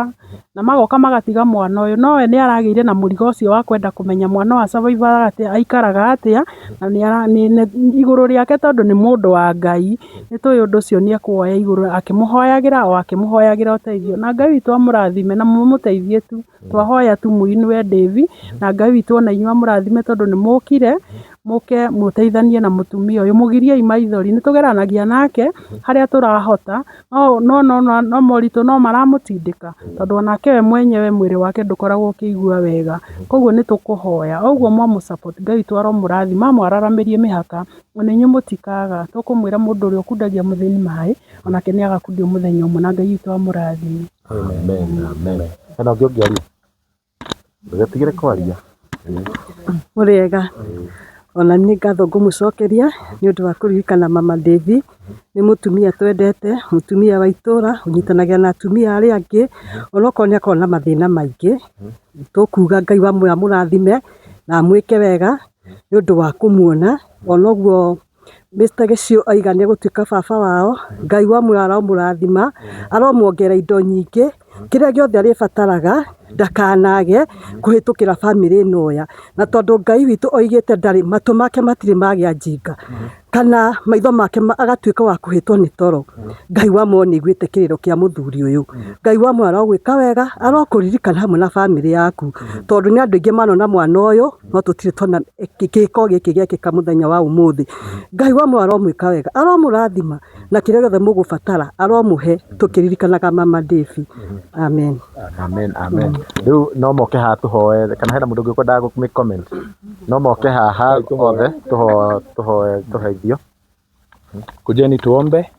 na magoka magatiga mwana ũyũ, no we nĩ aragĩire na mũrigo ũcio wa kwenda kũmenya mwana ũyũ a survive aga atĩa, aikaraga atĩa, na igũrũ rĩake tondũ nĩ mũndũ wa Ngai. Nĩ tũĩ ũndũ ũcio nĩ ekũwoya igũrũ akĩmũhoyagĩra o akĩmũhoyagĩra ũteithio. Na Ngai witũ amũrathime na mũmũteithie tu. Twahoya tu mũinue Davy na Ngai witũ ona inyuĩ amũrathime tondũ nĩ mũkire mũke mũteithanie na mũtumia ũyũ. Mũgiriei maithori, nĩ tũgeranagia nake harĩa tũrahota no no no no moritũ no maramũtindĩka tondũ onake we mwenyewe mwĩrĩ wake ndũkoragwo ũkĩigua wega. Koguo nĩ tũkũhoya o ũguo mwamũ support Ngai witũ aromũrathima amwararamĩrie mĩhaka. Ona inyuĩ mũtikaga, tũkũmwĩra mũndũ ũrĩa ũkundagia mũthĩni maĩ, onake nĩ agakundio mũthenya ũmwe, na Ngai witũ amũrathime. Amen, amen. Hena ũngĩ ũngĩaria? Ndũgetigĩre kwaria. Mũrĩega, ona niĩ ngatho ngũmũcokeria nĩ ũndũ wa kũririkana mama Davy, nĩ mũtumia twendete, mũtumia wa itũra, ũnyitanagĩra na atumia arĩa angĩ, onokorwo nĩ akoragwo na mathĩna maingĩ, tũkuga Ngai wa muoyo amũrathime na amwĩke wega, nĩ ũndũ wa kũmuona, ona ũguo Mr Gĩciũ oiga nĩ egũtuĩka baba wao, Ngai wa muoyo aromũrathima, aromuongerera indo nyingĩ, kĩrĩa gĩothe arĩbataraga ndakanage kũhĩtũkĩra bamĩrĩ ĩno ũya. Na tondũ Ngai witũ oigĩte ndarĩ, matũ make matirĩ magĩa njinga, kana maitho make agatuĩka wa kũhĩtwo nĩ toro. Ngai wa muoyo nĩ aiguĩte kĩrĩro kĩa mũthuri ũyũ. Ngai wa muoyo arogwĩka wega, arokũririkana hamwe na bamĩrĩ yaku, tondũ nĩ andũ aingĩ manona mwana ũyũ, no tũtirĩ tuona gĩko gĩkĩ gĩekĩka mũthenya wa ũmũthĩ. Ngai wa muoyo aromwĩka wega, aromũrathima na kĩrĩa gĩothe mũgũbatara aromũhe tũkĩririkanaga mama Davy. Amen. Amen, amen. Rĩu no moke haha tũhoe kana hena mũndũ ũngĩ ũkwendaga gũ comment? No moke haha othe tũhoe tũheithio. Kujeni tuombe.